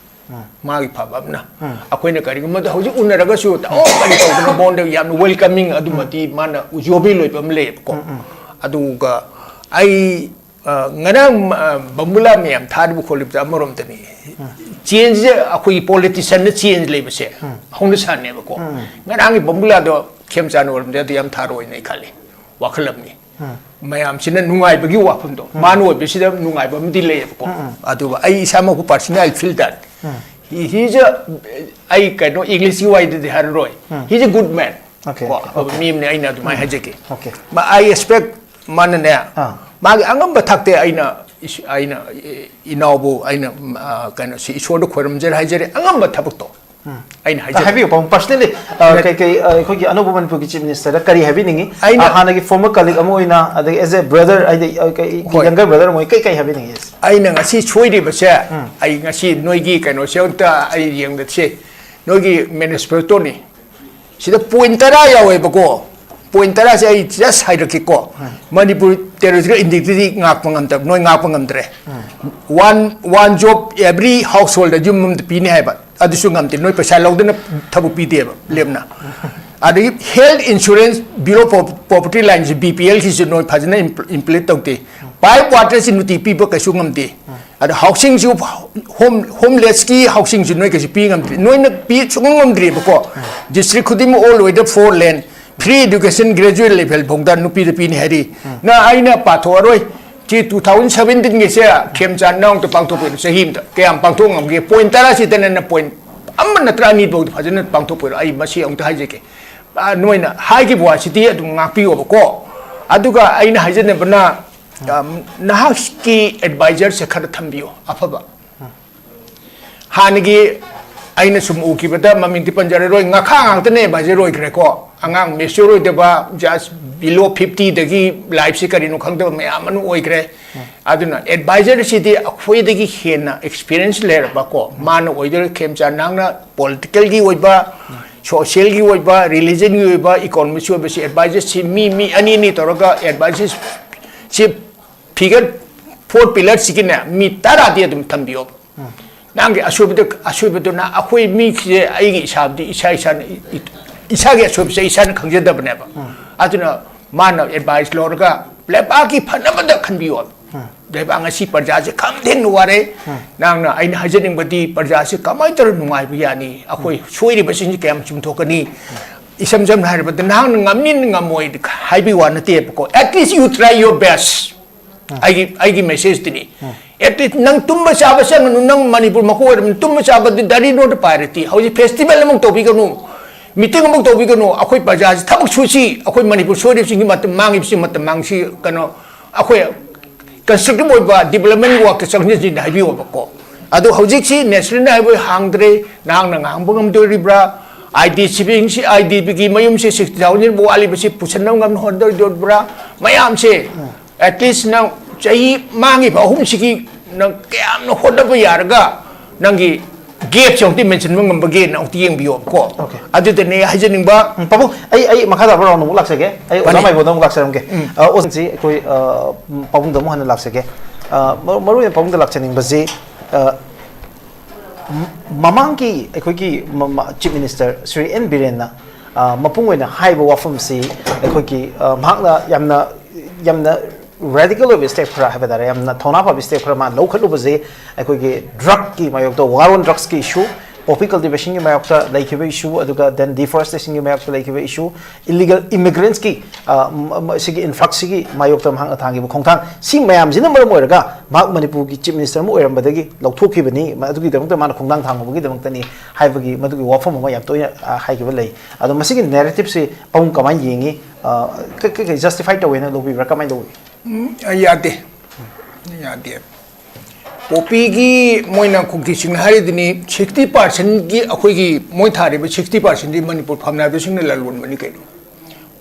ꯎꯝ꯫ ꯃꯥꯒꯤ ꯐꯕ ꯑꯃꯅ꯫ ꯎꯝ꯫ ꯑꯩꯈꯣꯏꯅ ꯀꯔꯤꯒꯨꯝꯕꯗ ꯍꯧꯖꯤꯛ ꯎꯅꯔꯒꯁꯨ, "ꯑꯣ, ꯀꯔꯤ ꯇꯧꯗꯅ?" ꯃꯉꯣꯟꯗ ꯌꯥꯝꯅ welcoming ꯑꯗꯨꯃꯗꯤ ꯎꯝ꯫ ꯃꯥꯅ ꯎꯖꯣꯕꯤ ꯂꯣꯏꯕ ꯑꯃ ꯂꯩꯌꯦꯕꯀꯣ꯫ ꯎꯝ, ꯎꯝ꯫ ꯑꯗꯨꯒ ꯑꯩ ꯑ, ꯉꯔꯥꯡ, ꯑ, ꯕꯝꯕꯨꯂꯥ ꯃꯌꯥꯝ ꯊꯥꯔꯤꯕ ꯈꯣꯠꯂꯤꯕꯗ ꯑꯃꯔꯣꯝꯗꯅꯤ꯫ ꯎꯝ꯫ ꯆꯦꯟꯖꯁꯦ ꯑꯩꯈꯣꯏꯒꯤ ꯄꯣꯂꯤꯇꯤꯁꯤꯌꯥꯟꯗ ꯆꯦꯟꯖ ꯂꯩꯕꯁꯦ ꯍꯧꯅ ꯁꯥꯟꯅꯦꯕꯀꯣ꯫ ꯉꯔꯥꯡꯒꯤ ꯕꯝꯕꯨꯂꯥꯗꯣ ꯈꯦꯝꯆꯥꯟ ꯑꯣꯏꯔꯝꯗ꯭ꯔꯗꯤ ꯌꯥꯝ ꯊꯥꯔꯣꯏꯅ ꯑꯩ ꯈꯜꯂꯤ꯫ ꯋꯥꯈꯜ ꯑꯃꯅꯤ꯫ ꯃꯌꯥꯝꯁꯤꯅ ꯅꯨꯡꯉꯥꯏꯕꯒꯤ ꯋꯥꯐꯝꯗꯣ ꯃꯥꯅ ꯑꯣꯏꯕꯁꯤꯗ ꯅꯨꯡꯉꯥꯏꯕ ꯑꯃꯗꯤ ꯂꯩꯌꯦꯕꯀꯣ꯫ ꯑꯗꯨꯒ ꯑꯩ ꯏꯁꯥꯃꯛꯄꯨ personally I feel that he is a, ꯑꯩ ꯀꯩꯅꯣ ꯏꯪꯂꯤꯁꯀꯤ ꯋꯥꯏꯗꯗꯤ ꯍꯥꯏꯔꯔꯣꯏ꯫ He is a good man. Okay, ꯀꯣ, okay, ꯑꯐꯕ okay. ꯃꯤ ꯑꯃꯅꯤ ꯑꯩꯅ ꯑꯗꯨꯃꯥꯏꯅ ꯍꯥꯏꯖꯒꯦ꯫ Okay. I expect ꯃꯥꯅꯅꯦ ꯑꯥ. ꯃꯥꯒꯤ ꯑꯉꯝꯕ ꯊꯥꯛꯇ ꯑꯩꯅ ꯏꯁ- ꯑꯩꯅ ꯏ- ꯏꯅꯥꯎꯕꯨ ꯑꯩꯅ ꯎꯝ, ꯑ, ꯀꯩꯅꯣꯁꯤ ꯏꯁꯣꯔꯗ ꯈꯣꯏꯔꯝꯖꯔ ꯍꯥꯏꯖꯔꯦ ꯑꯉꯝꯕ ꯊꯕꯛꯇꯣ ꯑꯩꯅ ꯍꯥꯏꯖꯒꯦ꯫ ꯍꯥꯏꯕꯤꯌꯨ ꯄꯥꯕꯨꯡ, personally ꯑ, ꯀꯩ ꯀꯩ ꯑ, ꯑꯩꯈꯣꯏꯒꯤ ꯑꯅꯧꯕ ꯃꯅꯤꯄꯨꯔꯒꯤ chief minister ꯗ ꯀꯔꯤ ꯍꯥꯏꯕꯤꯅꯤꯡꯉꯤ? ꯑꯩꯅ- ꯑ, ꯍꯥꯟꯅꯒꯤ former colleague ꯑꯃ ꯑꯣꯏꯅ, ꯑꯗꯒꯤ as a brother, ꯍꯥꯏꯗꯤ ꯑ, ꯀꯩ- ꯍꯣꯏ꯫ Younger brother ꯑꯃ ꯑꯣꯏꯅ ꯀꯩ ꯀꯩ ꯍꯥꯏꯕꯤꯅꯤꯡꯉꯤ? ꯑꯩꯅ ꯉꯁꯤ ꯁꯣꯏꯔꯤꯕꯁꯦ ꯑꯩ ꯉꯁꯤ ꯅꯣꯏꯒꯤ ꯀꯩꯅꯣꯁꯦ ꯑꯝꯇ ꯑꯩ ꯌꯦꯡꯗꯁꯦ꯫ ꯅꯣꯏꯒꯤ manifesto ꯅꯤ ꯁꯤꯗ point ꯇꯔꯥ ꯌꯥꯎꯋꯦꯕꯀꯣ꯫ Point ꯇꯔꯥꯁꯦ ꯑꯩ just ꯍꯥꯏꯔꯛꯀꯦꯀꯣ꯫ ꯃꯅꯤꯄꯨꯔ territorial integrity ꯉꯥꯛꯄ ꯉꯝꯗꯕ ꯅꯣꯏ ꯉꯥꯛꯄ ꯉꯝꯗ꯭ꯔꯦ꯫ One one job every household ꯗ ꯌꯨꯝ ꯑꯃꯗ ꯄꯤꯅꯤ ꯍꯥꯏꯕ ꯑꯗꯨꯁꯨ ꯉꯝꯗꯦ꯫ ꯅꯣꯏ ꯄꯩꯁꯥ ꯂꯧꯗꯅ ꯊꯕꯛ ꯄꯤꯗꯦꯕ ꯂꯦꯝꯅ꯫ ꯑꯗꯒꯤ health insurance below poverty line ꯁꯤ B P L ꯒꯤꯁꯨ ꯅꯣꯏ ꯐꯖꯅ implement ꯇꯧꯗꯦ꯫ Pipe water ꯁꯤ ꯅꯨꯡꯇꯤ ꯄꯤꯕ ꯀꯩꯁꯨ ꯉꯝꯗꯦ꯫ ꯑꯗ housing ꯁꯨ home homeless ꯀꯤ housing ꯁꯨ ꯅꯣꯏ ꯀꯩꯁꯨ ꯄꯤ ꯉꯝꯗ꯭ꯔꯤ꯫ ꯅꯣꯏꯅ ꯄꯤ ꯁꯨꯡꯉꯝ ꯉꯝꯗ꯭ꯔꯤꯕꯀꯣ꯫ District ꯈꯨꯗꯤꯡꯃꯛ all over the four lane free education graduate level ꯐꯥꯎꯗ ꯅꯨꯄꯤꯗ ꯄꯤꯅꯤ ꯍꯥꯏꯔꯤ꯫ ꯅ ꯑꯩꯅ ꯄꯥꯊꯣꯛꯑꯔꯣꯏ꯫ ꯁꯤ two thousand seventeen ꯒꯤꯁꯦ ꯈꯦꯝꯆꯥꯟ ꯅꯥꯎꯇ ꯄꯥꯡꯊꯣꯛꯄꯩꯅꯣ ꯆꯍꯤ ꯑꯃꯗ ꯀꯌꯥꯝ ꯄꯥꯡꯊꯣꯛ ꯉꯝꯒꯦ? Point ꯇꯔꯥꯁꯤꯗꯅ point ꯑꯃ ꯅꯠꯇ꯭ꯔ ꯑꯅꯤꯐꯥꯎꯗ ꯐꯖꯅ ꯄꯥꯡꯊꯣꯛꯄꯩꯅꯣ꯫ ꯑꯩ ꯃꯁꯤ ꯑꯃꯨꯛꯇ ꯍꯥꯏꯖꯒꯦ꯫ ꯑ, ꯅꯣꯏꯅ ꯍꯥꯏꯈꯤꯕ ꯋꯥꯁꯤꯗꯤ ꯑꯗꯨꯝ ꯉꯥꯛꯄꯤꯌꯣꯕꯀꯣ꯫ ꯑꯗꯨꯒ ꯑꯩꯅ ꯍꯥꯏꯖꯅꯕꯅ, ꯑ, ꯅꯍꯥꯛꯀꯤ advisor ꯁꯦ ꯈꯔ ꯊꯝꯕꯤꯌꯣ ꯑꯐꯕ꯫ ꯍꯥꯟꯅꯒꯤ ꯑꯩꯅ ꯁꯨꯝ ꯎꯈꯤꯕꯗ ꯃꯃꯤꯡꯗꯤ ꯄꯟꯖꯔꯔꯣꯏ, ꯉꯥꯈꯥ ꯉꯥꯛꯇꯅ advisor ꯑꯣꯏꯈ꯭ꯔꯦꯀꯣ꯫ ꯑꯉꯥꯡ mature ꯑꯣꯏꯗꯕ, just below fifty ꯗꯒꯤ life ꯁꯤ ꯀꯔꯤꯅꯣ ꯈꯪꯗꯕ ꯃꯌꯥꯝ ꯑꯃ ꯑꯣꯏꯈ꯭ꯔꯦ꯫ ꯑꯗꯨꯅ advisor ꯁꯤꯗꯤ ꯑꯩꯈꯣꯏꯗꯒꯤ ꯍꯦꯟꯅ experience ꯂꯩꯔꯕ ꯀꯣ, ꯃꯥꯅ ꯑꯣꯏꯗꯣꯏꯔ ꯈꯦꯝꯆꯥꯟ ꯅꯥꯡꯅ political ꯒꯤ ꯑꯣꯏꯕ, social ꯒꯤ ꯑꯣꯏꯕ, religion ꯒꯤ ꯑꯣꯏꯕ, economics ꯒꯤ ꯑꯣꯏꯕ ꯁꯤ advisor ꯁꯤ ꯃꯤ, ꯃꯤ ꯑꯅꯤ ꯑꯅꯤ ꯇꯧꯔꯒ advisor ꯁꯤ figure four pillar ꯁꯤꯒꯤꯅꯦ ꯃꯤ ꯇꯔꯥꯗꯤ ꯑꯗꯨꯝ ꯊꯝꯕꯤꯌꯣꯕ꯫ ꯅꯪꯒꯤ ꯑꯁꯣꯏꯕꯗ, ꯑꯁꯣꯏꯕꯗꯨꯅ ꯑꯩꯈꯣꯏ ꯃꯤꯁꯦ ꯑꯩꯒꯤ ꯏꯁꯥꯕꯨꯗꯤ ꯏꯁꯥ ꯏꯁꯥꯅ ꯏ-, ꯏ-, ꯏꯁꯥꯒꯤ ꯑꯁꯣꯏꯕꯁꯦ ꯏꯁꯥꯅ ꯈꯪꯖꯗꯕꯅꯦꯕ꯫ ꯑꯗꯨꯅ ꯃꯥꯅ advice ꯂꯧꯔꯒ ꯂꯩꯕꯥꯛꯀꯤ ꯐꯅꯕꯗ ꯈꯟꯕꯤꯌꯣꯕ꯫ ꯂꯩꯕꯥꯛ ꯉꯁꯤ ꯄ꯭ꯔꯖꯥꯁꯦ ꯈꯝ ꯊꯦꯡꯅ ꯋꯥꯔꯦ꯫ ꯅꯍꯥꯛꯅ, ꯑꯩꯅ ꯍꯥꯏꯖꯅꯤꯡꯕꯗꯤ, ꯄ꯭ꯔꯖꯥꯁꯦ ꯀꯃꯥꯏꯅ ꯇꯧꯔ ꯅꯨꯡꯉꯥꯏꯕ ꯌꯥꯅꯤ? ꯑꯩꯈꯣꯏ ꯁꯣꯏꯔꯤꯕꯁꯤꯡꯁꯦ ꯀꯌꯥꯝ ꯆꯨꯝꯊꯣꯛꯀꯅꯤ? ꯏꯁꯝ ꯁꯝꯅ ꯍꯥꯏꯔꯕꯗ, ꯅꯍꯥꯛꯅ ꯉꯝꯅꯤ ꯉꯝꯃꯣꯏ ꯍꯥꯏꯕꯒꯤ ꯋꯥ ꯅꯠꯇꯦꯕꯀꯣ, at least you try your best꯫ ꯑꯩꯒꯤ, ꯑꯩꯒꯤ ꯃꯦꯁꯦꯖꯇꯨꯅꯤ꯫ At least ꯅꯪ ꯇꯨꯝꯕ ꯆꯥꯕ ꯆꯪꯒꯅꯨ, ꯅꯪ ꯃꯅꯤꯄꯨꯔ ꯃꯀꯣꯛ ꯑꯣꯏꯔꯕꯅꯤ, ꯇꯨꯝꯕ ꯆꯥꯕꯗꯤ ꯗꯥꯏꯔꯤ ꯅꯣꯠ ꯄꯥꯏꯔꯗꯤ꯫ ꯍꯧꯖꯤꯛ ꯐꯦꯁꯇꯤꯚꯦꯜ ꯑꯃꯨꯛ ꯇꯧꯕꯤꯒꯅꯨ, ꯃꯤꯇꯤꯡ ꯑꯃꯨꯛ ꯇꯧꯕꯤꯒꯅꯨ꯫ ꯑꯩꯈꯣꯏ ꯄ꯭ꯔꯖꯥꯁꯤ ꯊꯕꯛ ꯁꯨꯁꯤ, ꯑꯩꯈꯣꯏ ꯃꯅꯤꯄꯨꯔ ꯁꯣꯏꯔꯤꯕꯁꯤꯡꯒꯤ ꯃꯇꯝ ꯃꯥꯡꯉꯤꯕꯁꯤ ꯃꯇꯝ ꯃꯥꯡꯁꯤ, ꯀꯩꯅꯣ, ꯑꯩꯈꯣꯏ ꯀꯟꯁꯇ꯭ꯔꯛꯇꯤꯚ ꯑꯣꯏꯕ ꯗꯤꯕꯂꯞꯃꯦꯟ ꯋꯥꯛꯇ ꯆꯪꯁꯤꯟꯁꯤꯅ ꯍꯥꯏꯕꯤꯌꯣꯕꯀꯣ꯫ ꯑꯗꯣ ꯍꯧꯖꯤꯛꯁꯤ ꯅꯦꯁꯅꯦꯜ ꯍꯥꯏꯋꯦ ꯍꯥꯡꯗ꯭ꯔꯦ, ꯅꯍꯥꯛꯅ ꯉꯥꯡꯕ ꯉꯝꯗꯣꯔꯤꯕ꯭ꯔꯥ? I D ꯁꯤꯕꯤꯡꯁꯤ, I ꯗꯤꯒꯤ ꯃꯌꯨꯝꯁꯤ sixty thousand ꯋꯥꯠꯂꯤꯕꯁꯤ ꯄꯨꯁꯟꯅꯕ ꯉꯝꯅ ꯍꯣꯠꯅꯗꯣꯔꯤꯕ꯭ꯔꯥ? ꯃꯌꯥꯝꯁꯦ, at least ꯅꯪ ꯆꯍꯤ ꯃꯥꯡꯉꯤꯕ ꯑꯍꯨꯝꯁꯤꯒꯤ ꯅꯪ ꯀꯌꯥꯝꯅ ꯍꯣꯠꯅꯕ ꯌꯥꯔꯒ ꯅꯪꯒꯤ ꯒꯦꯞꯁꯦ ꯑꯃꯨꯛꯇꯤ ꯃꯦꯟꯁꯤꯟꯕ ꯉꯝꯕꯒꯦꯅ ꯑꯃꯨꯛꯇꯤ ꯌꯦꯡꯕꯤꯌꯣꯕꯀꯣ꯫ Okay. ꯑꯗꯨꯗꯅꯦ ꯍꯥꯏꯖꯅꯤꯡꯕ꯫ ꯎꯝ, ꯄꯥꯕꯨꯡ, ꯑꯩ, ꯑꯩ ꯃꯈꯥ ꯇꯥꯕ ꯔꯥꯎꯟ ꯑꯃꯨꯛ ꯂꯥꯛꯆꯒꯦ꯫ ꯑꯩ ꯑꯣꯖꯥ ꯐꯅꯤ꯫ ꯃꯥꯏꯕꯣꯗ ꯑꯃꯨꯛ ꯂꯥꯛꯆꯔꯝꯒꯦ꯫ ꯎꯝ꯫ ꯑ, ꯑꯣꯖꯥꯁꯤ ꯑꯩꯈꯣꯏ, ꯑ, ꯎꯝ, ꯄꯥꯕꯨꯡꯗ ꯑꯃꯨꯛ ꯍꯟꯅ ꯂꯥꯛꯆꯒꯦ꯫ ꯑ, ꯃꯔꯨ, ꯃꯔꯨ ꯑꯣꯏꯅ ꯄꯥꯕꯨꯡꯗ ꯂꯥꯛꯆꯅꯤꯡꯕꯁꯤ, ꯑ, ꯃ-, ꯃꯃꯥꯡꯒꯤ ꯑꯩꯈꯣꯏꯒꯤ ꯃ-, ꯃ-, ꯆꯤꯐ ꯃꯤꯅꯤꯁꯇꯔ ꯁ꯭ꯔꯤ ꯑꯦꯟ ꯕꯤꯔꯦꯟꯅ, ꯑ, ꯃꯄꯨꯡ ꯑꯣꯏꯅ ꯍꯥꯏꯕ ꯋꯥꯐꯝꯁꯤ ꯑꯩꯈꯣꯏꯒꯤ, ꯑ, ꯃꯍꯥꯛꯅ ꯌꯥꯝꯅ, ꯌꯥꯝꯅ ꯔꯦꯗꯤꯀꯦꯜ ꯑꯣꯏꯕ ꯁ꯭ꯇꯦꯞ ꯈꯔ ꯍꯥꯏꯕ ꯇꯥꯔꯦ, ꯌꯥꯝꯅ ꯊꯧꯅꯥ ꯐꯕ ꯁ꯭ꯇꯦꯞ ꯈꯔ ꯃꯥꯅ ꯂꯧꯈꯠꯂꯨꯕꯁꯦ ꯑꯩꯈꯣꯏꯒꯤ ꯗ꯭ꯔꯒꯀꯤ ꯃꯥꯌꯣꯛꯇ, war on drugsꯀꯤ issue, poppy cultivationꯒꯤ ꯃꯥꯌꯣꯛꯇ ꯂꯩꯈꯤꯕ issue, ꯑꯗꯨꯒ then deforestationꯒꯤ ꯃꯥꯌꯣꯛꯇ ꯂꯩꯈꯤꯕ issue, illegal immigrants ꯀꯤ, ꯑ, ꯝ-, ꯝ-, ꯁꯤꯒꯤ influxꯁꯤꯒꯤ ꯃꯥꯌꯣꯛꯇ ꯃꯍꯥꯛꯅ ꯊꯥꯡꯈꯤꯕ ꯈꯣꯡꯊꯥꯡ, ꯁꯤ ꯃꯌꯥꯝꯁꯤꯅ ꯃꯔꯝ ꯑꯣꯏꯔꯒ ꯃꯍꯥꯛ ꯃꯅꯤꯄꯨꯔꯒꯤ ꯆꯤꯐ ꯃꯤꯅꯤꯁꯇꯔ ꯑꯃ ꯑꯣꯏꯔꯝꯕꯗꯒꯤ ꯂꯧꯊꯣꯛꯈꯤꯕꯅꯤ, ꯃ-, ꯑꯗꯨꯒꯤꯗꯃꯛꯇ ꯃꯥꯅ ꯈꯣꯡꯊꯥꯡ ꯊꯥꯡꯉꯨꯕꯒꯤꯗꯃꯛꯇꯅꯤ ꯍꯥꯏꯕꯒꯤ ꯃꯗꯨꯒꯤ ꯋꯥꯐꯝ ꯑꯃ ꯌꯥꯝ ꯇꯣꯏꯅ, ꯑ, ꯍꯥꯏꯈꯤꯕ ꯂꯩ꯫ ꯑꯗꯣ ꯃꯁꯤꯒꯤ narrativeꯁꯤ ꯄꯥꯕꯨꯡ ꯀꯃꯥꯏꯅ ꯌꯦꯡꯉꯤ? ꯑ, ꯀ-, ꯀ-, ꯀ-, justify ꯇꯧꯋꯦꯅ ꯂꯧꯕꯤꯕ꯭ꯔꯥ? ꯀꯃꯥꯏꯅ ꯂꯧꯏ? ꯎꯝ, ꯑ, ꯌꯥꯗꯦ꯫ ꯌꯥꯗꯦ꯫ ꯄꯣꯄꯤꯒꯤ ꯃꯣꯏꯅ ꯀꯨꯀꯤꯁꯤꯡꯅ ꯍꯥꯏꯔꯤꯗꯨꯅꯤ, sixty percentꯒꯤ ꯑꯩꯈꯣꯏꯒꯤ ꯃꯣꯏ ꯊꯥꯔꯤꯕ sixty percentꯗꯤ ꯃꯅꯤꯄꯨꯔ ꯐꯝꯅꯥꯏꯕꯁꯤꯡꯅ ꯂꯂꯣꯟꯕꯅꯤ ꯀꯩꯅꯣ꯫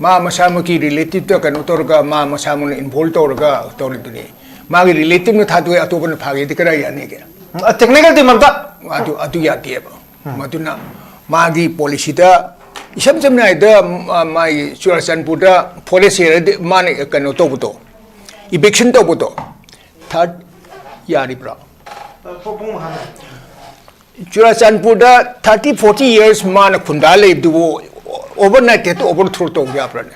ꯃꯥ ꯃꯁꯥꯃꯛꯀꯤ relative ꯀꯩꯅꯣ ꯇꯧꯔꯒ, ꯃꯥ ꯃꯁꯥꯃꯛꯅ involve ꯇꯧꯔꯒ ꯇꯧꯔꯤꯗꯨꯅꯤ꯫ ꯃꯥꯒꯤ relativeꯅ ꯊꯥꯗꯣꯛꯑꯦ, ꯑꯇꯣꯞꯄꯅ ꯐꯥꯒꯦꯗꯤ ꯀꯗꯥꯏ ꯌꯥꯅꯤꯒꯦ? ꯎꯝ, technical team ꯑꯝꯇ꯫ ꯑꯗꯨ, ꯑꯗꯨ ꯌꯥꯗꯦꯕ꯫ ꯎꯝ꯫ ꯃꯗꯨꯅ ꯃꯥꯒꯤ policyꯗ ꯏꯁꯝ ꯁꯝꯅ ꯍꯥꯏꯗ, ꯃ-, ꯃꯥꯒꯤ ꯆꯨꯔꯥꯆꯥꯟꯄꯨꯔꯗ forest area ꯗꯤ ꯃꯥꯅ ꯀꯩꯅꯣ ꯇꯧꯕꯗꯣ, eviction ꯇꯧꯕꯗꯣ, ꯊꯥꯔꯠ ꯌꯥꯔꯤꯕ꯭ꯔꯥ? ꯄꯨꯡ ꯃꯉꯥ꯫ ꯆꯨꯔꯥꯆꯥꯟꯄꯨꯔꯗ thirty forty years ꯃꯥꯅ ꯈꯨꯟꯗꯥ ꯂꯩꯕꯗꯨꯕꯨ overnight ꯍꯦꯛꯇ overthrow ꯇꯧꯕ ꯌꯥꯕ꯭ꯔꯥꯅꯦ?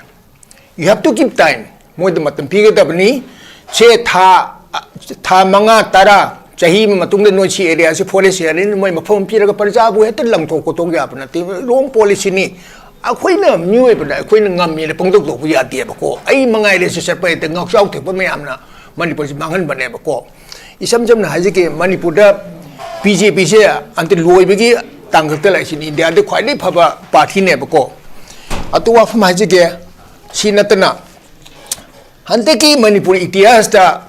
You have to give time. ꯃꯣꯏꯗ ꯃꯇꯝ ꯄꯤꯒꯗꯕꯅꯤ꯫ ꯁꯦ ꯊꯥ ꯊꯥ ꯃꯉꯥ, ꯇꯔꯥ, ꯆꯍꯤ ꯑꯃ ꯃꯇꯨꯡꯗ ꯅꯣꯏ ꯁꯤ ꯑꯦꯔꯤꯌꯥꯁꯤ ꯐꯣꯔꯦꯁ ꯑꯦꯔꯤꯌꯥꯅꯤ, ꯃꯣꯏ ꯃꯐꯝ ꯑꯃ ꯄꯤꯔꯒ ꯄ꯭ꯔꯖꯥꯕꯨ ꯍꯦꯛꯇ ꯂꯪꯊꯣꯛ ꯈꯣꯠꯇꯣꯛ ꯌꯥꯕ ꯅꯠꯇꯦ꯫ ꯔꯣꯡ ꯄꯣꯂꯤꯁꯤꯅꯤ꯫ ꯑꯩꯈꯣꯏꯅ ꯃꯤꯑꯣꯏꯕꯗ ꯑꯩꯈꯣꯏꯅ ꯉꯝꯃꯦꯅ ꯄꯪꯇꯧ ꯇꯧꯕ ꯌꯥꯗꯦꯕꯀꯣ꯫ ꯑꯩ ꯃꯉꯥꯏꯔꯦ ꯁꯤ ꯆꯠꯄ ꯍꯦꯛꯇ ꯉꯥꯎꯆꯥꯎ ꯊꯦꯛꯄ ꯃꯌꯥꯝꯅ ꯃꯅꯤꯄꯨꯔꯁꯤ ꯃꯥꯡꯍꯟꯕꯅꯦꯕꯀꯣ꯫ ꯏꯁꯝ ꯁꯝꯅ ꯍꯥꯏꯖꯒꯦ, ꯃꯅꯤꯄꯨꯔꯗ ꯕꯤ ꯖꯦ ꯄꯤꯁꯦ ꯑꯟꯇ ꯂꯣꯏꯕꯒꯤ ꯇꯥꯡꯀꯛꯇ ꯂꯥꯛꯏꯁꯤꯅꯤ꯫ ꯏꯟꯗꯤꯌꯥꯗ ꯈ꯭ꯋꯥꯏꯗꯒꯤ ꯐꯕ ꯄꯥꯔꯇꯤꯅꯦꯕꯀꯣ꯫ ꯑꯗꯨ ꯋꯥꯐꯝ ꯍꯥꯏꯖꯒꯦ꯫ ꯁꯤ ꯅꯠꯇꯅ ꯍꯟꯗꯛꯀꯤ ꯃꯅꯤꯄꯨꯔ ꯏꯇꯤꯍꯥꯁꯇ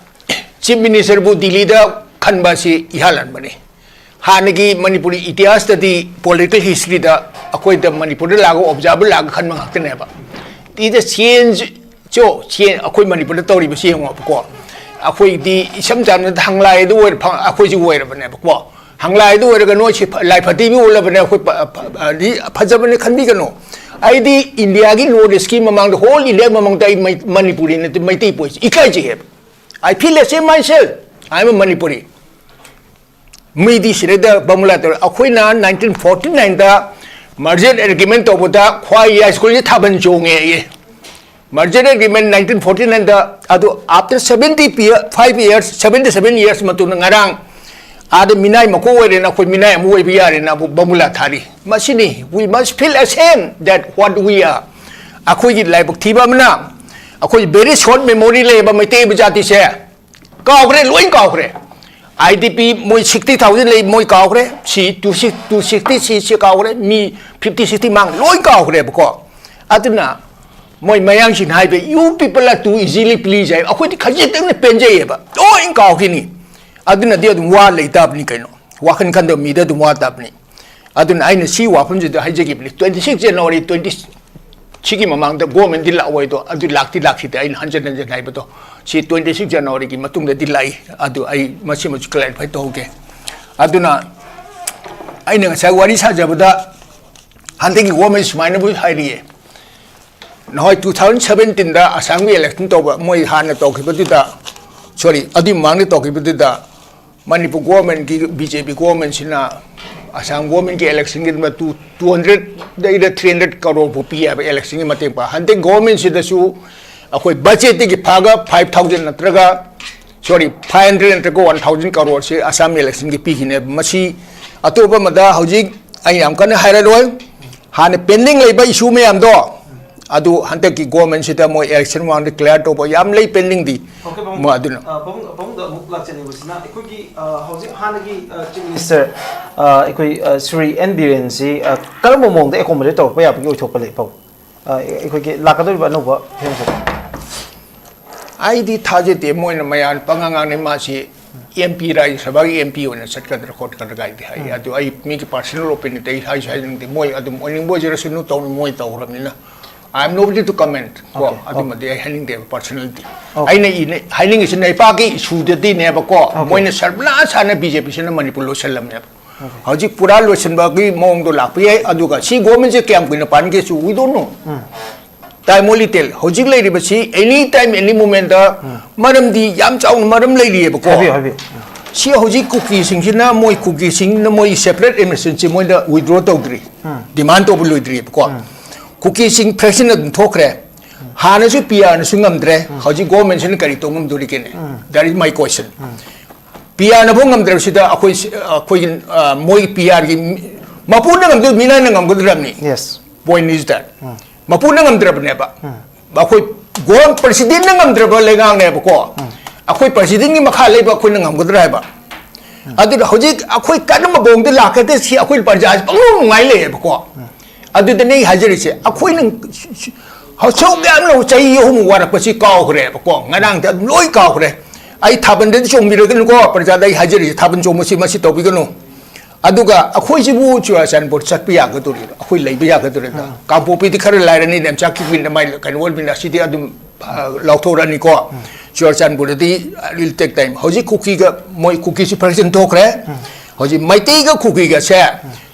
ꯆꯤꯐ ꯃꯤꯅꯤꯁꯇꯔꯕꯨ ꯗꯤꯜꯂꯤꯗ ꯈꯟꯕ ꯑꯁꯤ ꯏꯍꯥꯟ ꯍꯥꯟꯕꯅꯤ꯫ ꯍꯥꯟꯅꯒꯤ ꯃꯅꯤꯄꯨꯔꯤ ꯏꯇꯤꯍꯥꯁꯇꯗꯤ ꯄꯣꯂꯤꯇꯤꯀꯦꯜ ꯍꯤꯁꯇ꯭ꯔꯤꯗ ꯑꯩꯈꯣꯏꯗ ꯃꯅꯤꯄꯨꯔꯗ ꯂꯥꯛꯑꯒ ꯑꯣꯕꯖꯥꯔꯚꯔ ꯂꯥꯛꯑꯒ ꯈꯟꯕ ꯉꯥꯛꯇꯅꯦꯕ꯫ ꯏꯗ ꯆꯦꯟꯖ ꯆꯣ ꯆꯦꯟ ꯑꯩꯈꯣꯏ ꯃꯅꯤꯄꯨꯔꯗ ꯇꯧꯔꯤꯕꯁꯤ ꯌꯦꯡꯉꯣꯕꯀꯣ꯫ ꯑꯩꯈꯣꯏꯗꯤ ꯏꯁꯝ ꯆꯝꯅ ꯍꯪꯂꯥꯏ ꯑꯗꯨ ꯑꯣꯏꯔ ꯐ-, ꯑꯩꯈꯣꯏꯁꯨ ꯑꯣꯏꯔꯕꯅꯦꯕꯀꯣ꯫ ꯍꯪꯂꯥꯏ ꯑꯗꯨ ꯑꯣꯏꯔꯒ ꯅꯣꯏꯁꯤ ꯐ-, ꯂꯥꯏ ꯐꯠꯇꯤꯕꯤ ꯑꯣꯜꯂꯕꯅꯦ꯫ ꯑꯩꯈꯣꯏ ꯐ-, ꯐ-, ꯐꯗꯤ ꯐꯖꯕꯅꯦ ꯈꯟꯕꯤꯒꯅꯨ꯫ ꯑꯩꯗꯤ ꯏꯟꯗꯤꯌꯥꯒꯤ ꯅꯣꯔꯠ ꯏꯁꯀꯤ ꯃꯃꯥꯡꯗ, ꯍꯣꯜ ꯏꯟꯗꯤꯌꯥ ꯃꯃꯥꯡꯗ ꯑꯩ ꯃꯩ-, ꯃꯅꯤꯄꯨꯔꯤ ꯅꯠꯇꯦ, Meitei ꯄꯣꯏꯁꯤ ꯏꯀꯥꯏꯖꯩꯑꯕ꯫ I feel ashamed myself. I am a Manipuri. ꯃꯤꯗꯤ ꯁꯤꯗꯩꯗ ꯕꯃꯨꯂꯥ ꯇꯧꯔꯦ꯫ ꯑꯩꯈꯣꯏꯅ ꯅꯥꯏꯟꯇꯤꯟ ꯐꯣꯔꯇꯤ ꯅꯥꯏꯟꯗ ꯃꯔꯖꯔ ꯑꯦꯒ꯭ꯔꯤꯃꯦꯟ ꯇꯧꯕꯗ ꯈ꯭ꯋꯥꯏ ꯌꯥꯏ ꯁ꯭ꯀꯨꯜꯁꯦ ꯊꯥꯕꯜ ꯆꯣꯡꯉꯦ ꯑꯩꯌꯦ꯫ ꯃꯔꯖꯔ ꯑꯦꯒ꯭ꯔꯤꯃꯦꯟ ꯅꯥꯏꯟꯇꯤꯟ ꯐꯣꯔꯇꯤ ꯅꯥꯏꯟꯗ, ꯑꯗꯨ after seventy five years, seventy seven years ꯃꯇꯨꯡꯗ ꯉꯔꯥꯡ ꯑꯥꯗ ꯃꯤꯅꯥꯏ ꯃꯀꯣꯛ ꯑꯣꯏꯔꯦꯅ ꯑꯩꯈꯣꯏ ꯃꯤꯅꯥꯏ ꯑꯃ ꯑꯣꯏꯕ ꯌꯥꯔꯦꯅ ꯑꯃꯨꯛ ꯕꯃꯨꯂꯥ ꯊꯥꯔꯤ꯫ ꯃꯁꯤꯅꯤ, we must feel ashamed that what we are꯫ ꯑꯩꯈꯣꯏꯒꯤ ꯂꯥꯏꯕꯛ ꯊꯤꯕ ꯑꯃꯅ ꯑꯩꯈꯣꯏ very short memory ꯂꯩꯕ ꯃꯩꯇꯩ ꯑꯣꯏꯕ ꯖꯥꯇꯤꯁꯦ ꯀꯥꯎꯈ꯭ꯔꯦ, ꯂꯣꯏ ꯀꯥꯎꯈ꯭ꯔꯦ꯫ ꯑꯥꯏ ꯗꯤ ꯄꯤ ꯃꯣꯏ sixty thousand ꯂꯩ, ꯃꯣꯏ ꯀꯥꯎꯈ꯭ꯔꯦ꯫ ꯁꯤ two sixty, two sixty ꯁꯤ, ꯁꯤ ꯀꯥꯎꯈ꯭ꯔꯦ꯫ ꯃꯤ fifty sixty ꯃꯥꯡ ꯂꯣꯏ ꯀꯥꯎꯈ꯭ꯔꯦꯕꯀꯣ꯫ ꯑꯗꯨꯅ ꯃꯣꯏ ꯃꯌꯥꯡꯁꯤꯡꯅ ꯍꯥꯏꯕ, "You people are too easily pleased" ꯍꯥꯏ꯫ ꯑꯩꯈꯣꯏꯗꯤ ꯈꯖꯤꯛꯇꯪꯅ ꯄꯦꯟꯖꯩꯌꯦꯕ, ꯂꯣꯏ ꯀꯥꯎꯈꯤꯅꯤ꯫ ꯑꯗꯨꯅꯗꯤ ꯑꯗꯨꯝ ꯋꯥ ꯂꯩ ꯇꯥꯕꯅꯤ ꯀꯩꯅꯣ꯫ ꯋꯥꯈꯜ ꯈꯟꯗꯕ ꯃꯤꯗ ꯑꯗꯨꯝ ꯋꯥ ꯇꯥꯕꯅꯤ꯫ ꯑꯗꯨꯅ ꯑꯩꯅ ꯁꯤ ꯋꯥꯐꯝꯁꯤꯗ ꯍꯥꯏꯖꯈꯤꯕꯅꯤ, twenty six January twenty, ꯁꯤꯒꯤ ꯃꯃꯥꯡꯗ ꯒꯣꯔꯃꯦꯟꯗꯤ ꯂꯥꯛꯑꯣꯏꯗꯣ, ꯑꯗꯨ ꯂꯥꯛꯇꯤ ꯂꯥꯛꯈꯤꯗꯦ꯫ ꯑꯩꯅ ꯍꯟꯖꯟ ꯍꯟꯖꯟ ꯍꯥꯏꯕꯗꯣ, ꯁꯤ twenty six Januaryꯒꯤ ꯃꯇꯨꯡꯗꯗꯤ ꯂꯥꯛꯏ꯫ ꯑꯗꯨ ꯑꯩ ꯃꯁꯤꯃꯁꯨ clarify ꯇꯧꯍꯧꯒꯦ꯫ ꯑꯗꯨꯅ ꯑꯩꯅ ꯉꯁꯥꯏ ꯋꯥꯔꯤ ꯁꯥꯖꯕꯗ ꯍꯟꯗꯛꯀꯤ ꯒꯣꯔꯃꯦꯟ ꯁꯨꯃꯥꯏꯅꯕꯨ ꯍꯥꯏꯔꯤꯌꯦ, ꯅꯍꯥꯟꯋꯥꯏ two thousand seventeenꯗ ꯑꯁꯥꯝꯒꯤ election ꯇꯧꯕ, ꯃꯣꯏ ꯍꯥꯟꯅ ꯇꯧꯈꯤꯕꯗꯨꯗ, sorry, ꯑꯗꯨꯒꯤ ꯃꯃꯥꯡꯗ ꯇꯧꯈꯤꯕꯗꯨꯗ ꯃꯅꯤꯄꯨꯔ ꯒꯣꯔꯃꯦꯟꯒꯤ, ꯕꯤ ꯖꯦ ꯄꯤ ꯒꯣꯔꯃꯦꯟꯁꯤꯅ ꯑꯁꯥꯝ ꯒꯣꯔꯃꯦꯟꯒꯤ electionꯒꯤ two, two hundredꯗꯩꯅ three hundred crore ꯐꯥꯎ ꯄꯤ ꯍꯥꯏꯕ electionꯒꯤ ꯃꯇꯦꯡ ꯄꯥꯡ꯫ ꯍꯟꯗꯛ ꯒꯣꯔꯃꯦꯟꯁꯤꯗꯁꯨ ꯑꯩꯈꯣꯏ ꯕꯖꯦꯠꯇꯒꯤ ꯐꯥꯒ five thousand ꯅꯠꯇ꯭ꯔꯒ ꯁꯣꯔꯤ, ꯐꯥꯏꯚ ꯍꯟꯗ꯭ꯔꯦꯗ ꯅꯠꯇ꯭ꯔꯒ ꯋꯥꯟ ꯊꯥꯎꯖꯟ ꯀꯔꯣꯔꯁꯤ ꯑꯁꯥꯝ ꯏꯂꯦꯛꯁꯟꯒꯤ ꯄꯤꯈꯤꯅꯦꯕ꯫ ꯃꯁꯤ ꯑꯇꯣꯞꯄ ꯑꯃꯗ ꯍꯧꯖꯤꯛ ꯑꯩ ꯌꯥꯝ ꯀꯟꯅ ꯍꯥꯏꯔꯔꯣꯏ꯫ ꯍꯥꯟꯅ ꯄꯦꯟꯗꯤꯡ ꯂꯩꯕ ꯏꯁꯨ ꯃꯌꯥꯝꯗꯣ ꯑꯗꯨ ꯍꯟꯗꯛꯀꯤ ꯒꯣꯔꯃꯦꯟꯁꯤꯗ ꯃꯣꯏ ꯏꯂꯦꯛꯁꯟ ꯃꯃꯥꯡꯗ ꯀ꯭ꯂꯤꯌꯥꯔ ꯇꯧꯕ ꯌꯥꯝ ꯂꯩ ꯄꯦꯟꯗꯤꯡꯗꯤ꯫ ꯑꯣꯀꯦ, ꯄꯥꯕꯨꯡ꯫ ꯃꯣꯏ ꯑꯗꯨꯅ ꯑ, ꯄꯥꯕꯨꯡ, ꯄꯥꯕꯨꯡꯗ ꯑꯃꯨꯛ ꯂꯥꯛꯆꯅꯤꯡꯕꯁꯤꯅ ꯑꯩꯈꯣꯏꯒꯤ, ꯑ, ꯍꯧꯖꯤꯛ ꯍꯥꯟꯅꯒꯤ, ꯑ, ꯆꯤꯐ ꯃꯤꯅꯤꯁꯇꯔ, ꯑ, ꯑꯩꯈꯣꯏ, ꯑ, ꯁ꯭ꯔꯤ ꯑꯦꯟ ꯕꯤꯔꯦꯟꯁꯤ, ꯑ, ꯀꯔꯝꯕ ꯃꯑꯣꯡꯗ ꯑꯦꯀꯣꯃꯣꯗꯦꯠ ꯇꯧꯔꯛꯄ ꯌꯥꯕꯒꯤ ꯑꯣꯏꯊꯣꯛꯄ ꯂꯩ, ꯄꯥꯕꯨꯡ? ꯑ, ꯑꯩꯈꯣꯏꯒꯤ ꯂꯥꯛꯀꯗꯧꯔꯤꯕ ꯑꯅꯧꯕ ꯐꯤꯕꯝꯁꯤꯗ꯫ ꯑꯩꯗꯤ ꯊꯥꯖꯗꯦ ꯃꯣꯏꯅ ꯃꯌꯥꯝ ꯄꯉꯥꯡ ꯉꯥꯡꯅꯩ ꯃꯥꯁꯤ ꯑꯦꯝ ꯄꯤ ꯔꯥꯖ꯭ꯌ ꯁꯚꯥꯒꯤ ꯑꯦꯝ ꯄꯤ ꯑꯣꯏꯅ ꯆꯠꯀꯗ꯭ꯔꯥ ꯈꯣꯠꯀꯗ꯭ꯔꯥ ꯀꯥꯏꯗꯤ ꯍꯥꯏ꯫ ꯑꯗꯨ ꯑꯩ ꯃꯤꯒꯤ ꯄꯥꯔꯁꯅꯦꯜ ꯑꯣꯄꯤꯅꯤꯌꯟꯗ ꯑꯩ ꯍꯥꯏꯁꯨ ꯍꯥꯏꯅꯤꯡꯗꯦ꯫ ꯃꯣꯏ ꯑꯗꯨꯝ ꯑꯣꯏꯅꯤꯡꯕ ꯑꯣꯏꯖꯔꯁꯅꯨ ꯇꯧꯅꯤ ꯃꯣꯏ ꯇꯧꯈ꯭ꯔꯕꯅꯤꯅ꯫ I am nobody to comment ꯀꯣ꯫ Okay, okay. ꯑꯗꯨꯃꯗꯤ ꯑꯩ ꯍꯥꯏꯅꯤꯡꯗꯦꯕ ꯄꯥꯔꯁꯅꯦꯜꯗꯤ꯫ Okay. ꯑꯩꯅ ꯏꯅ ꯍꯥꯏꯅꯤꯡꯉꯤꯁꯤꯅ ꯏꯄꯥꯛꯀꯤ ꯏꯁꯨꯗꯗꯤꯅꯦꯕꯀꯣ꯫ Okay. ꯃꯣꯏꯅ ꯁꯔꯕꯅꯥꯁ ꯁꯥꯅ ꯕꯤ ꯖꯦ ꯄꯤꯁꯤꯅ ꯃꯅꯤꯄꯨꯔ ꯂꯣꯏꯁꯤꯜꯂꯝꯃꯦꯕ꯫ ꯍꯧꯖꯤꯛ ꯄꯨꯔꯥ ꯂꯣꯏꯁꯤꯟꯕꯒꯤ ꯃꯑꯣꯡꯗꯣ ꯂꯥꯛꯄ ꯌꯥꯏ꯫ ꯑꯗꯨꯒ ꯁꯤ ꯒꯣꯔꯃꯦꯟꯁꯦ ꯀꯌꯥꯝ ꯀꯨꯏꯅ ꯄꯥꯟꯒꯦꯁꯨ we don't know꯫ ꯇꯥꯏ ꯃꯣꯂꯤ ꯇꯦꯜ ꯍꯧꯖꯤꯛ ꯂꯩꯔꯤꯕꯁꯤ ꯑꯦꯅꯤ ꯇꯥꯏꯝ ꯑꯦꯅꯤ ꯃꯣꯃꯦꯟꯗ ꯃꯔꯝꯗꯤ ꯌꯥꯝ ꯆꯥꯎꯅ ꯃꯔꯝ ꯂꯩꯔꯤꯑꯕꯀꯣ꯫ ꯍꯥꯏꯕꯤꯌꯨ, ꯍꯥꯏꯕꯤꯌꯨ꯫ ꯁꯤ ꯍꯧꯖꯤꯛ ꯀꯨꯀꯤꯁꯤꯡꯁꯤꯅ ꯃꯣꯏ ꯀꯨꯀꯤꯁꯤꯡꯅ ꯃꯣꯏ ꯁꯦꯄꯔꯦꯠ ꯑꯦꯗꯃꯤꯅꯤꯁꯇ꯭ꯔꯦꯁꯟꯁꯤ ꯃꯣꯏꯗ ꯋꯤꯗ꯭ꯔꯣ ꯇꯧꯗ꯭ꯔꯤ꯫ ꯗꯤꯃꯥꯟ ꯇꯧꯕ ꯂꯣꯏꯗ꯭ꯔꯤꯑꯕꯀꯣ꯫ ꯀꯨꯀꯤꯁꯤꯡ ꯐ꯭ꯔꯦꯛꯁꯟ ꯑꯗꯨꯝ ꯊꯣꯛꯈ꯭ꯔꯦ꯫ ꯍꯥꯟꯅꯁꯨ ꯄꯤ ꯑꯥꯔꯅꯁꯨ ꯉꯝꯗ꯭ꯔꯦ꯫ ꯍꯧꯖꯤꯛ ꯒꯣꯔꯃꯦꯟꯁꯤꯅ ꯀꯔꯤ ꯇꯧ ꯉꯝꯗꯣꯔꯤꯒꯦꯅꯦ? That is my question꯫ ꯄꯤ ꯑꯥꯔꯅꯐꯥꯎ ꯉꯝꯗ꯭ꯔꯕꯁꯤꯗ ꯑꯩꯈꯣꯏ, ꯑꯩꯈꯣꯏꯒꯤ, ꯑ, ꯃꯣꯏ ꯄꯤ ꯑꯥꯔꯒꯤ ꯃꯤ-, ꯃꯄꯨꯅ ꯉꯝꯗꯣꯏ ꯃꯤꯅꯥꯏꯅ ꯉꯝꯒꯗ꯭ꯔꯕꯅꯤ? Yes. Point is that꯫ ꯃꯄꯨꯅ ꯉꯝꯗ꯭ꯔꯕꯅꯦꯕ꯫ ꯑꯩꯈꯣꯏ ꯒꯣꯜ ꯄ꯭ꯔꯁꯤꯗꯦꯟꯅ ꯉꯝꯗ꯭ꯔꯕ ꯂꯩꯉꯥꯛꯅꯦꯕꯀꯣ꯫ ꯑꯩꯈꯣꯏ ꯄ꯭ꯔꯁꯤꯗꯦꯟꯒꯤ ꯃꯈꯥ ꯂꯩꯕ ꯑꯩꯈꯣꯏꯅ ꯉꯝꯒꯗ꯭ꯔꯥ ꯍꯥꯏꯕ꯫ ꯑꯗꯨꯅ ꯍꯧꯖꯤꯛ ꯑꯩꯈꯣꯏ ꯀꯔꯝꯕ ꯃꯑꯣꯡꯗ ꯂꯥꯛꯀꯗꯦ ꯁꯤ ꯑꯩꯈꯣꯏ ꯄ꯭ꯔꯖꯥꯁꯤ ꯄꯪꯅꯨꯡ ꯅꯨꯡꯉꯥꯏ ꯂꯩꯌꯦꯕꯀꯣ꯫ ꯑꯗꯨꯗꯅꯦ ꯑꯩ ꯍꯥꯏꯖꯔꯤꯁꯦ꯫ ꯑꯩꯈꯣꯏꯅ ꯁꯨꯛ ꯌꯥꯝꯅ ꯆꯍꯤ ꯑꯍꯨꯝ ꯋꯥꯔꯛꯄꯁꯤ ꯀꯥꯎꯈ꯭ꯔꯦꯕꯀꯣ꯫ ꯉꯔꯥꯡꯗ ꯑꯗꯨꯝ ꯂꯣꯏ ꯀꯥꯎꯈ꯭ꯔꯦ꯫ ꯑꯩ ꯊꯥꯕꯜꯗꯗꯤ ꯆꯣꯡꯕꯤꯔꯒꯅꯨꯀꯣ꯫ ꯄ꯭ꯔꯖꯥꯗ ꯑꯩ ꯍꯥꯏꯖꯔꯤꯁꯦ, ꯊꯥꯕꯜ ꯆꯣꯡꯕꯁꯤ ꯃꯁꯤ ꯇꯧꯕꯤꯒꯅꯨ꯫ ꯑꯗꯨꯒ ꯑꯩꯈꯣꯏꯁꯤꯕꯨ ꯆꯨꯔꯥꯆꯥꯟꯄꯨꯔ ꯆꯠꯄ ꯌꯥꯒꯗꯣꯔꯤꯕ꯭ꯔꯥ? ꯑꯩꯈꯣꯏ ꯂꯩꯕ ꯌꯥꯒꯗꯣꯔꯤꯕ꯭ꯔꯥ? ꯀꯥꯡꯄꯣꯛꯄꯤꯗꯤ ꯈꯔ ꯂꯥꯏꯔꯅꯤ, ꯅꯦꯝꯆꯥꯛꯀꯤ ꯀꯨꯏꯅ ꯃꯥꯏ ꯀꯩꯅꯣ ꯑꯣꯏꯕꯅꯤꯅ ꯁꯤꯗꯤ ꯑꯗꯨꯝ, ꯑ, ꯂꯧꯊꯣꯛꯔꯅꯤꯀꯣ꯫ ꯆꯨꯔꯥꯆꯥꯟꯄꯨꯔꯗꯗꯤ will take time꯫ ꯍꯧꯖꯤꯛ ꯀꯨꯀꯤꯒ ꯃꯣꯏ ꯀꯨꯀꯤꯁꯤ ꯐ꯭ꯔꯦꯛꯁꯟ ꯊꯣꯛꯈ꯭ꯔꯦ꯫ ꯍꯧꯖꯤꯛ ꯃꯩꯇꯩꯒ ꯀꯨꯀꯤꯒꯁꯦ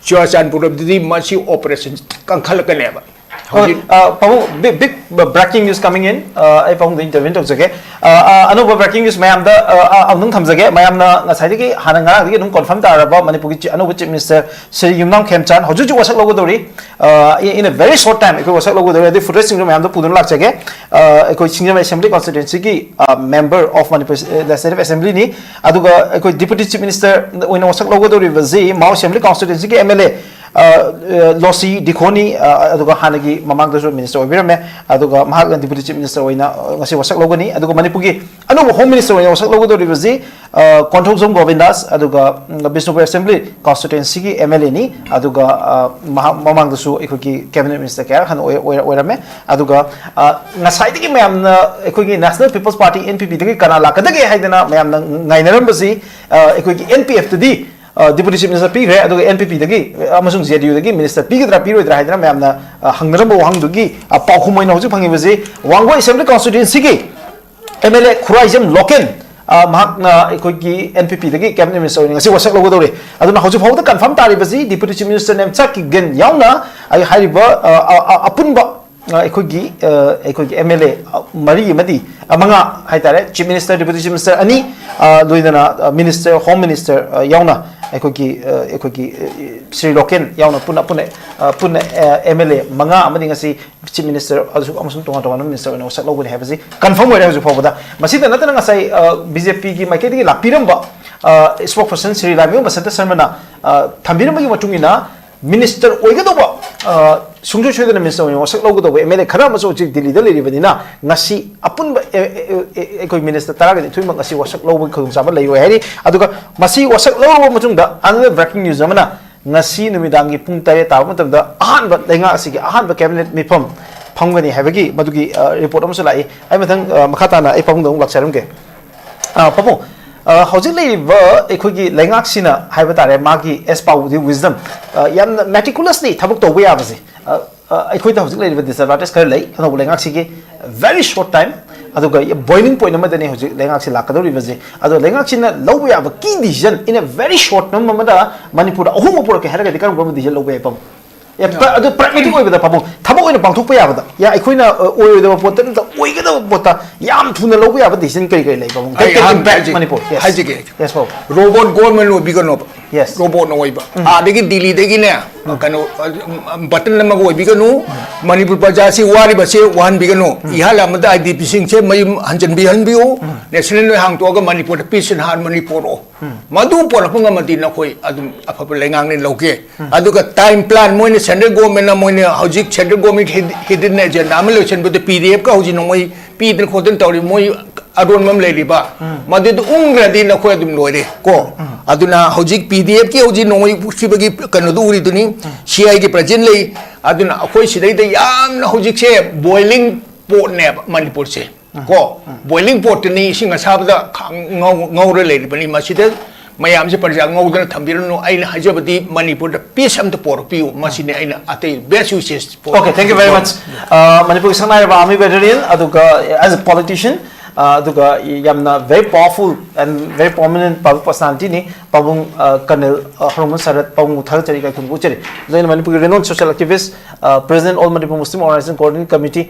ꯆꯨꯔꯥꯆꯥꯟꯄꯨꯔꯗꯗꯤ ꯃꯁꯤ ꯑꯣꯄꯔꯦꯁꯟ ꯀꯟꯈꯠꯂꯛꯀꯅꯦꯕ꯫ ꯍꯣꯏ, ꯄꯥꯕꯨꯡ, big, big breaking news coming in. ꯑꯩ ꯄꯥꯕꯨꯡꯗ intervene ꯇꯧꯖꯒꯦ꯫ ꯑꯅꯧꯕ breaking news ꯃꯌꯥꯝꯗ ꯑꯃꯨꯛꯇꯪ ꯊꯝꯖꯒꯦ꯫ ꯃꯌꯥꯝꯅ ꯉꯁꯥꯏꯗꯒꯤ, ꯍꯥꯟꯅ ꯉꯔꯥꯡꯗꯒꯤ ꯑꯗꯨꯝ confirm ꯇꯥꯔꯕ ꯃꯅꯤꯄꯨꯔꯒꯤ ꯑꯅꯧꯕ Chief Minister ꯁ꯭ꯔꯤ ꯌꯨꯝꯅꯥꯝ ꯈꯦꯝꯆꯥꯟ ꯍꯧꯖꯤꯛ ꯍꯧꯖꯤꯛ ꯋꯥꯁꯛ ꯂꯧꯒꯗꯧꯔꯤ꯫ In a very short time ꯑꯩꯈꯣꯏ ꯋꯥꯁꯛ ꯂꯧꯒꯗꯧꯔꯤ꯫ ꯑꯗꯨꯒꯤ footageꯁꯤꯡꯗꯣ ꯃꯌꯥꯝꯗ ꯄꯨꯗꯨꯅ ꯂꯥꯛꯆꯒꯦ꯫ ꯑꯩꯈꯣꯏ ꯁꯤꯡꯖꯃꯩ Assembly Constituencyꯒꯤ member of Manipur Legislative Assemblyꯅꯤ꯫ ꯑꯗꯨꯒ ꯑꯩꯈꯣꯏ Deputy Chief Minister ꯑꯣꯏꯅ ꯋꯥꯁꯛ ꯂꯧꯒꯗꯧꯔꯤꯕꯁꯤ ꯃꯥꯎ Assembly Constituencyꯒꯤ MLA ꯂꯣꯁꯤ ꯗꯤꯈꯣꯅꯤ, ꯑꯗꯨꯒ ꯍꯥꯟꯅꯒꯤ ꯃꯃꯥꯡꯗꯁꯨ minister ꯑꯣꯏꯕꯤꯔꯝꯃꯦ꯫ ꯑꯗꯨꯒ ꯃꯍꯥꯛꯅ Deputy Chief Minister ꯑꯣꯏꯅ ꯉꯁꯤ ꯋꯥꯁꯛ ꯂꯧꯒꯅꯤ꯫ ꯑꯗꯨꯒ ꯃꯅꯤꯄꯨꯔꯒꯤ ꯑꯅꯧꯕ Home Minister ꯑꯣꯏꯅ ꯋꯥꯁꯛ ꯂꯧꯒꯗꯧꯔꯤꯕꯁꯤ ꯀꯣꯟꯊꯧꯖꯝ ꯒꯣꯕꯤꯟꯗꯥꯁ, ꯑꯗꯨꯒ ꯕꯤꯁꯅꯨꯄꯨꯔ Assembly Constituencyꯒꯤ MLAꯅꯤ꯫ ꯑꯗꯨꯒ ꯃꯍꯥꯛ ꯃꯃꯥꯡꯗꯁꯨ ꯑꯩꯈꯣꯏꯒꯤ Cabinet Minister ꯀꯌꯥ ꯍꯥꯟꯅ ꯑꯣꯏꯔꯝꯃꯦ꯫ ꯑꯗꯨꯒ ꯉꯁꯥꯏꯗꯒꯤ ꯃꯌꯥꯝꯅ ꯑꯩꯈꯣꯏꯒꯤ National People's Party NPPꯗꯒꯤ ꯀꯅꯥ ꯂꯥꯛꯀꯗꯒꯦ ꯍꯥꯏꯗꯅ ꯃꯌꯥꯝꯅ ꯉꯥꯏꯅꯔꯝꯕꯁꯤ, ꯑꯩꯈꯣꯏꯒꯤ NPFꯇꯗꯤ Deputy Chief Minister ꯄꯤꯈ꯭ꯔꯦ꯫ ꯑꯗꯨꯒ NPPꯗꯒꯤ ꯑꯃꯁꯨꯡ JDUꯗꯒꯤ minister ꯄꯤꯒꯗ꯭ꯔꯥ ꯄꯤꯔꯣꯏꯗ꯭ꯔꯥ ꯍꯥꯏꯗꯅ ꯃꯌꯥꯝꯅ ꯍꯪꯅꯔꯝꯕ ꯋꯥꯍꯪꯗꯨꯒꯤ ꯄꯥꯎꯈꯨꯝ ꯑꯣꯏꯅ ꯍꯧꯖꯤꯛ ꯐꯪꯉꯤꯕꯁꯤ Wangoi Assembly Constituencyꯒꯤ MLA Khuraijam local, ꯃꯍꯥꯛꯅ ꯑꯩꯈꯣꯏꯒꯤ NPPꯗꯒꯤ Cabinet Minister ꯑꯣꯏꯅ ꯉꯁꯤ ꯋꯥꯁꯛ ꯂꯧꯒꯗꯧꯔꯤ꯫ ꯑꯗꯨꯅ ꯍꯧꯖꯤꯛ ꯐꯥꯎꯕꯗ confirm ꯇꯥꯔꯤꯕꯁꯤ Deputy Chief Minister ꯅꯦꯝꯆꯥꯛ Kipgen ꯌꯥꯎꯅ ꯑꯩ ꯍꯥꯏꯔꯤꯕ ꯑꯄꯨꯟꯕ ꯑꯩꯈꯣꯏꯒꯤ ꯑꯩꯈꯣꯏꯒꯤ MLA ꯃꯔꯤ ꯑꯃꯗꯤ ꯃꯉꯥ ꯍꯥꯏꯇꯥꯔꯦ, Chief Minister, Deputy Chief Minister ꯑꯅꯤ, ꯂꯣꯏꯅꯅ Minister, Home Minister ꯌꯥꯎꯅ ꯑꯩꯈꯣꯏꯒꯤ ꯑꯩꯈꯣꯏꯒꯤ ꯁ꯭ꯔꯤ ꯂꯣꯀꯦꯟ ꯌꯥꯎꯅ ꯄꯨꯟꯅ ꯄꯨꯟꯅ ꯄꯨꯟꯅ MLA ꯃꯉꯥ ꯑꯃꯗꯤ ꯉꯁꯤ Chief Minister ꯑꯃꯁꯨꯡ ꯇꯣꯉꯥꯟ ꯇꯣꯉꯥꯟꯕ minister ꯑꯣꯏꯅ ꯋꯥꯁꯛ ꯂꯧꯒꯅꯤ ꯍꯥꯏꯕꯁꯤ confirm ꯑꯣꯏꯔꯦ ꯍꯧꯖꯤꯛ ꯐꯥꯎꯕꯗ꯫ ꯃꯁꯤꯗ ꯅꯠꯇꯅ ꯉꯁꯥꯏ BJPꯒꯤ ꯃꯥꯏꯀꯩꯗꯒꯤ ꯂꯥꯛꯄꯤꯔꯝꯕ spokesperson ꯁ꯭ꯔꯤ ꯂꯥꯏꯃꯌꯨꯝ ꯕꯁꯟꯇ ꯁꯔꯃꯅ ꯊꯝꯕꯤꯔꯝꯕꯒꯤ ꯃꯇꯨꯡ ꯏꯟꯅ minister ꯑꯣꯏꯒꯗꯧꯕ, ꯁꯨꯡꯁꯣꯏ ꯁꯣꯏꯗꯅ minister ꯑꯣꯏꯅ ꯋꯥꯁꯛ ꯂꯧꯒꯗꯧꯕ MLA ꯈꯔ ꯑꯃꯁꯨ ꯍꯧꯖꯤꯛ ꯗꯤꯜꯂꯤꯗ ꯂꯩꯔꯤꯕꯅꯤꯅ ꯉꯁꯤ ꯑꯄꯨꯟꯕ ꯑꯩꯈꯣꯏ minister ꯇꯔꯥꯒ ꯅꯤꯊꯣꯏꯃꯛ ꯉꯁꯤ ꯋꯥꯁꯛ ꯂꯧꯕꯒꯤ ꯈꯨꯗꯣꯡꯆꯥꯕ ꯂꯩꯔꯣꯏ ꯍꯥꯏꯔꯤ꯫ ꯑꯗꯨꯒ ꯃꯁꯤ ꯋꯥꯁꯛ ꯂꯧꯔꯕ ꯃꯇꯨꯡꯗ another breaking news ꯑꯃꯅ ꯉꯁꯤ ꯅꯨꯃꯤꯗꯥꯡꯒꯤ ꯄꯨꯡ ꯇꯔꯦꯠ ꯇꯥꯕ ꯃꯇꯝꯗ ꯑꯍꯥꯟꯕ ꯂꯩꯉꯥꯛ ꯑꯁꯤꯒꯤ ꯑꯍꯥꯟꯕ cabinet ꯃꯤꯐꯝ ꯐꯝꯒꯅꯤ ꯍꯥꯏꯕꯒꯤ ꯃꯗꯨꯒꯤ report ꯑꯃꯁꯨ ꯂꯥꯛꯏ꯫ ꯑꯩ ꯃꯊꯪ ꯃꯈꯥ ꯇꯥꯅ ꯑꯩ ꯄꯥꯕꯨꯡꯗ ꯑꯃꯨꯛ ꯂꯥꯛꯆꯔꯝꯒꯦ꯫ ꯄꯥꯕꯨꯡ, ꯍꯧꯖꯤꯛ ꯂꯩꯔꯤꯕ ꯑꯩꯈꯣꯏꯒꯤ ꯂꯩꯉꯥꯛꯁꯤꯅ ꯍꯥꯏꯕ ꯇꯥꯔꯦ, ꯃꯥꯒꯤ as per the wisdom, ꯌꯥꯝꯅ meticulously ꯊꯕꯛ ꯇꯧꯕ ꯌꯥꯕꯁꯦ, ꯑꯩꯈꯣꯏꯗ ꯍꯧꯖꯤꯛ ꯂꯩꯔꯤꯕ disadvantage ꯈꯔ ꯂꯩ ꯑꯅꯧꯕ ꯂꯩꯉꯥꯛꯁꯤꯒꯤ꯫ Very short time, ꯑꯗꯨꯒ boiling point ꯑꯃꯗꯅꯤ ꯍꯧꯖꯤꯛ ꯂꯩꯉꯥꯛꯁꯤ ꯂꯥꯛꯀꯗꯧꯔꯤꯕꯁꯦ꯫ ꯑꯗꯣ ꯂꯩꯉꯥꯛꯁꯤꯅ ꯂꯧꯕ ꯌꯥꯕ key decision in a very short term ꯑꯃꯗ ꯃꯅꯤꯄꯨꯔꯗ ꯑꯍꯣꯡꯕ ꯄꯨꯔꯛꯀꯦ ꯍꯥꯏꯔꯒꯗꯤ ꯀꯔꯝ ꯀꯔꯝꯕ decision ꯂꯧꯕ ꯌꯥꯏ, ꯄꯥꯕꯨꯡ? ꯑꯦ, ꯄ꯭ꯔ-, ꯑꯗꯨ pragmatic ꯑꯣꯏꯕꯗ, ꯄꯥꯕꯨꯡ, ꯊꯕꯛ ꯑꯣꯏꯅ ꯄꯥꯡꯊꯣꯛꯄ ꯌꯥꯕꯗ, ꯌꯥ, ꯑꯩꯈꯣꯏꯅ, ꯑ, ꯑꯣꯏꯔꯣꯏꯗꯕ ꯄꯣꯠꯇ ꯅꯠꯇ꯭ꯔꯒ ꯑꯣꯏꯒꯗꯕ ꯄꯣꯠꯇ ꯌꯥꯝ ꯊꯨꯅ ꯂꯧꯕ ꯌꯥꯕ decision ꯀꯔꯤ ꯀꯔꯤ ꯂꯩ, ꯄꯥꯕꯨꯡ? Take, take impact ꯍꯥꯏꯖꯒꯦ꯫ Manipur. Yes. ꯍꯥꯏꯖꯒꯦ꯫ Yes, ꯄꯥꯕꯨꯡ꯫ Robot government ꯑꯣꯏꯕꯤꯒꯅꯣꯕ꯫ Yes. Robotꯅ ꯑꯣꯏꯕ꯫ ꯑꯥꯗꯒꯤ ꯗꯤꯜꯂꯤꯗꯒꯤꯅꯦ, ꯀꯩꯅꯣ, button ꯑꯃꯒ ꯑꯣꯏꯕꯤꯒꯅꯨ꯫ ꯃꯅꯤꯄꯨꯔ ꯄ꯭ꯔꯖꯥꯁꯤ ꯋꯥꯔꯤꯕꯁꯦ ꯋꯥꯍꯟꯕꯤꯒꯅꯨ꯫ ꯏꯍꯥꯟ ꯑꯃꯗ IDPꯁꯤꯡꯁꯦ ꯃꯌꯨꯝ ꯍꯟꯖꯤꯟꯕꯤꯍꯟꯕꯤꯌꯨ꯫ National ꯅꯣꯏ ꯍꯥꯡꯇꯣꯛꯑꯒ ꯃꯅꯤꯄꯨꯔꯗ peace and harmony ꯄꯣꯔꯛꯑꯣ꯫ ꯃꯗꯨ ꯄꯣꯔꯛꯄ ꯉꯝꯃꯗꯤ ꯅꯈꯣꯏ ꯑꯗꯨꯝ ꯑꯐꯕ ꯂꯩꯉꯥꯛꯅꯤ ꯂꯧꯒꯦ꯫ ꯑꯗꯨꯒ time plan ꯃꯣꯏꯅ central governmentꯅ, ꯃꯣꯏꯅ ꯍꯧꯖꯤꯛ central government hid-, hidden agenda ꯑꯃ ꯂꯣꯏꯁꯤꯟꯕꯗ PDFꯀ ꯍꯧꯖꯤꯛ ꯅꯣꯡꯃꯩ ꯄꯤꯗꯅ ꯈꯣꯠꯇꯅ ꯇꯧꯔꯤ, ꯃꯣꯏ ꯑꯔꯣꯟꯕ ꯑꯃ ꯂꯩꯔꯤꯕ, ꯃꯗꯨꯗ ꯎꯪꯈ꯭ꯔꯗꯤ ꯅꯈꯣꯏ ꯑꯗꯨꯝ ꯂꯣꯏꯔꯦ ꯀꯣ꯫ ꯑꯗꯨꯅ ꯍꯧꯖꯤꯛ PDFꯀꯤ ꯍꯧꯖꯤꯛ ꯅꯣꯡꯃꯩ ꯄꯨꯈꯤꯕꯒꯤ ꯀꯩꯅꯣꯗꯨ ꯎꯔꯤꯗꯨꯅꯤ, CIꯒꯤ president ꯂꯩ꯫ ꯑꯗꯨꯅ ꯑꯩꯈꯣꯏ ꯁꯤꯗꯩꯗ ꯌꯥꯝꯅ ꯍꯧꯖꯤꯛꯁꯦ boiling potꯅꯦꯕ ꯃꯅꯤꯄꯨꯔꯁꯦ꯫ ꯀꯣ, boiling potꯇꯅꯤ, ꯏꯁꯤꯡ ꯑꯁꯥꯕꯗ ꯈꯥꯡ-, ꯉꯧ-, ꯉꯧꯔ ꯂꯩꯔꯤꯕꯅꯤ꯫ ꯃꯁꯤꯗ ꯃꯌꯥꯝꯁꯦ ꯄ꯭ꯔꯖꯥ ꯉꯧꯗꯅ ꯊꯝꯕꯤꯔꯅꯨ꯫ ꯑꯩꯅ ꯍꯥꯏꯖꯕꯗꯤ ꯃꯅꯤꯄꯨꯔꯗ peace ꯑꯝꯇ ꯄꯣꯔꯛꯄꯤꯌꯨ, ꯃꯁꯤꯅꯤ ꯑꯩꯅ ꯑꯇꯩ best wishes for Okay, thank you very much. Uh, ꯃꯅꯤꯄꯨꯔꯒꯤ ꯁꯛꯅꯥꯏꯔꯕ army veteran, ꯑꯗꯨꯒ as a politician, uh, ꯑꯗꯨꯒ ꯌꯥꯝꯅ very powerful and very prominent public personalityꯅꯤ ꯄꯥꯕꯨꯡ, uh, Colonel, uh, ꯍꯔꯣꯃꯟ ꯁꯔꯠ, ꯄꯥꯕꯨꯡꯕꯨ ꯊꯥꯒꯠꯆꯔꯤ, ꯏꯀꯥꯏ ꯈꯨꯝꯅꯕ ꯎꯠꯆꯔꯤ꯫ ꯑꯗꯨꯒ ꯑꯩꯅ ꯃꯅꯤꯄꯨꯔꯒꯤ renowned social activist, uh, President All Manipur Muslim Organization Coordinating Committee,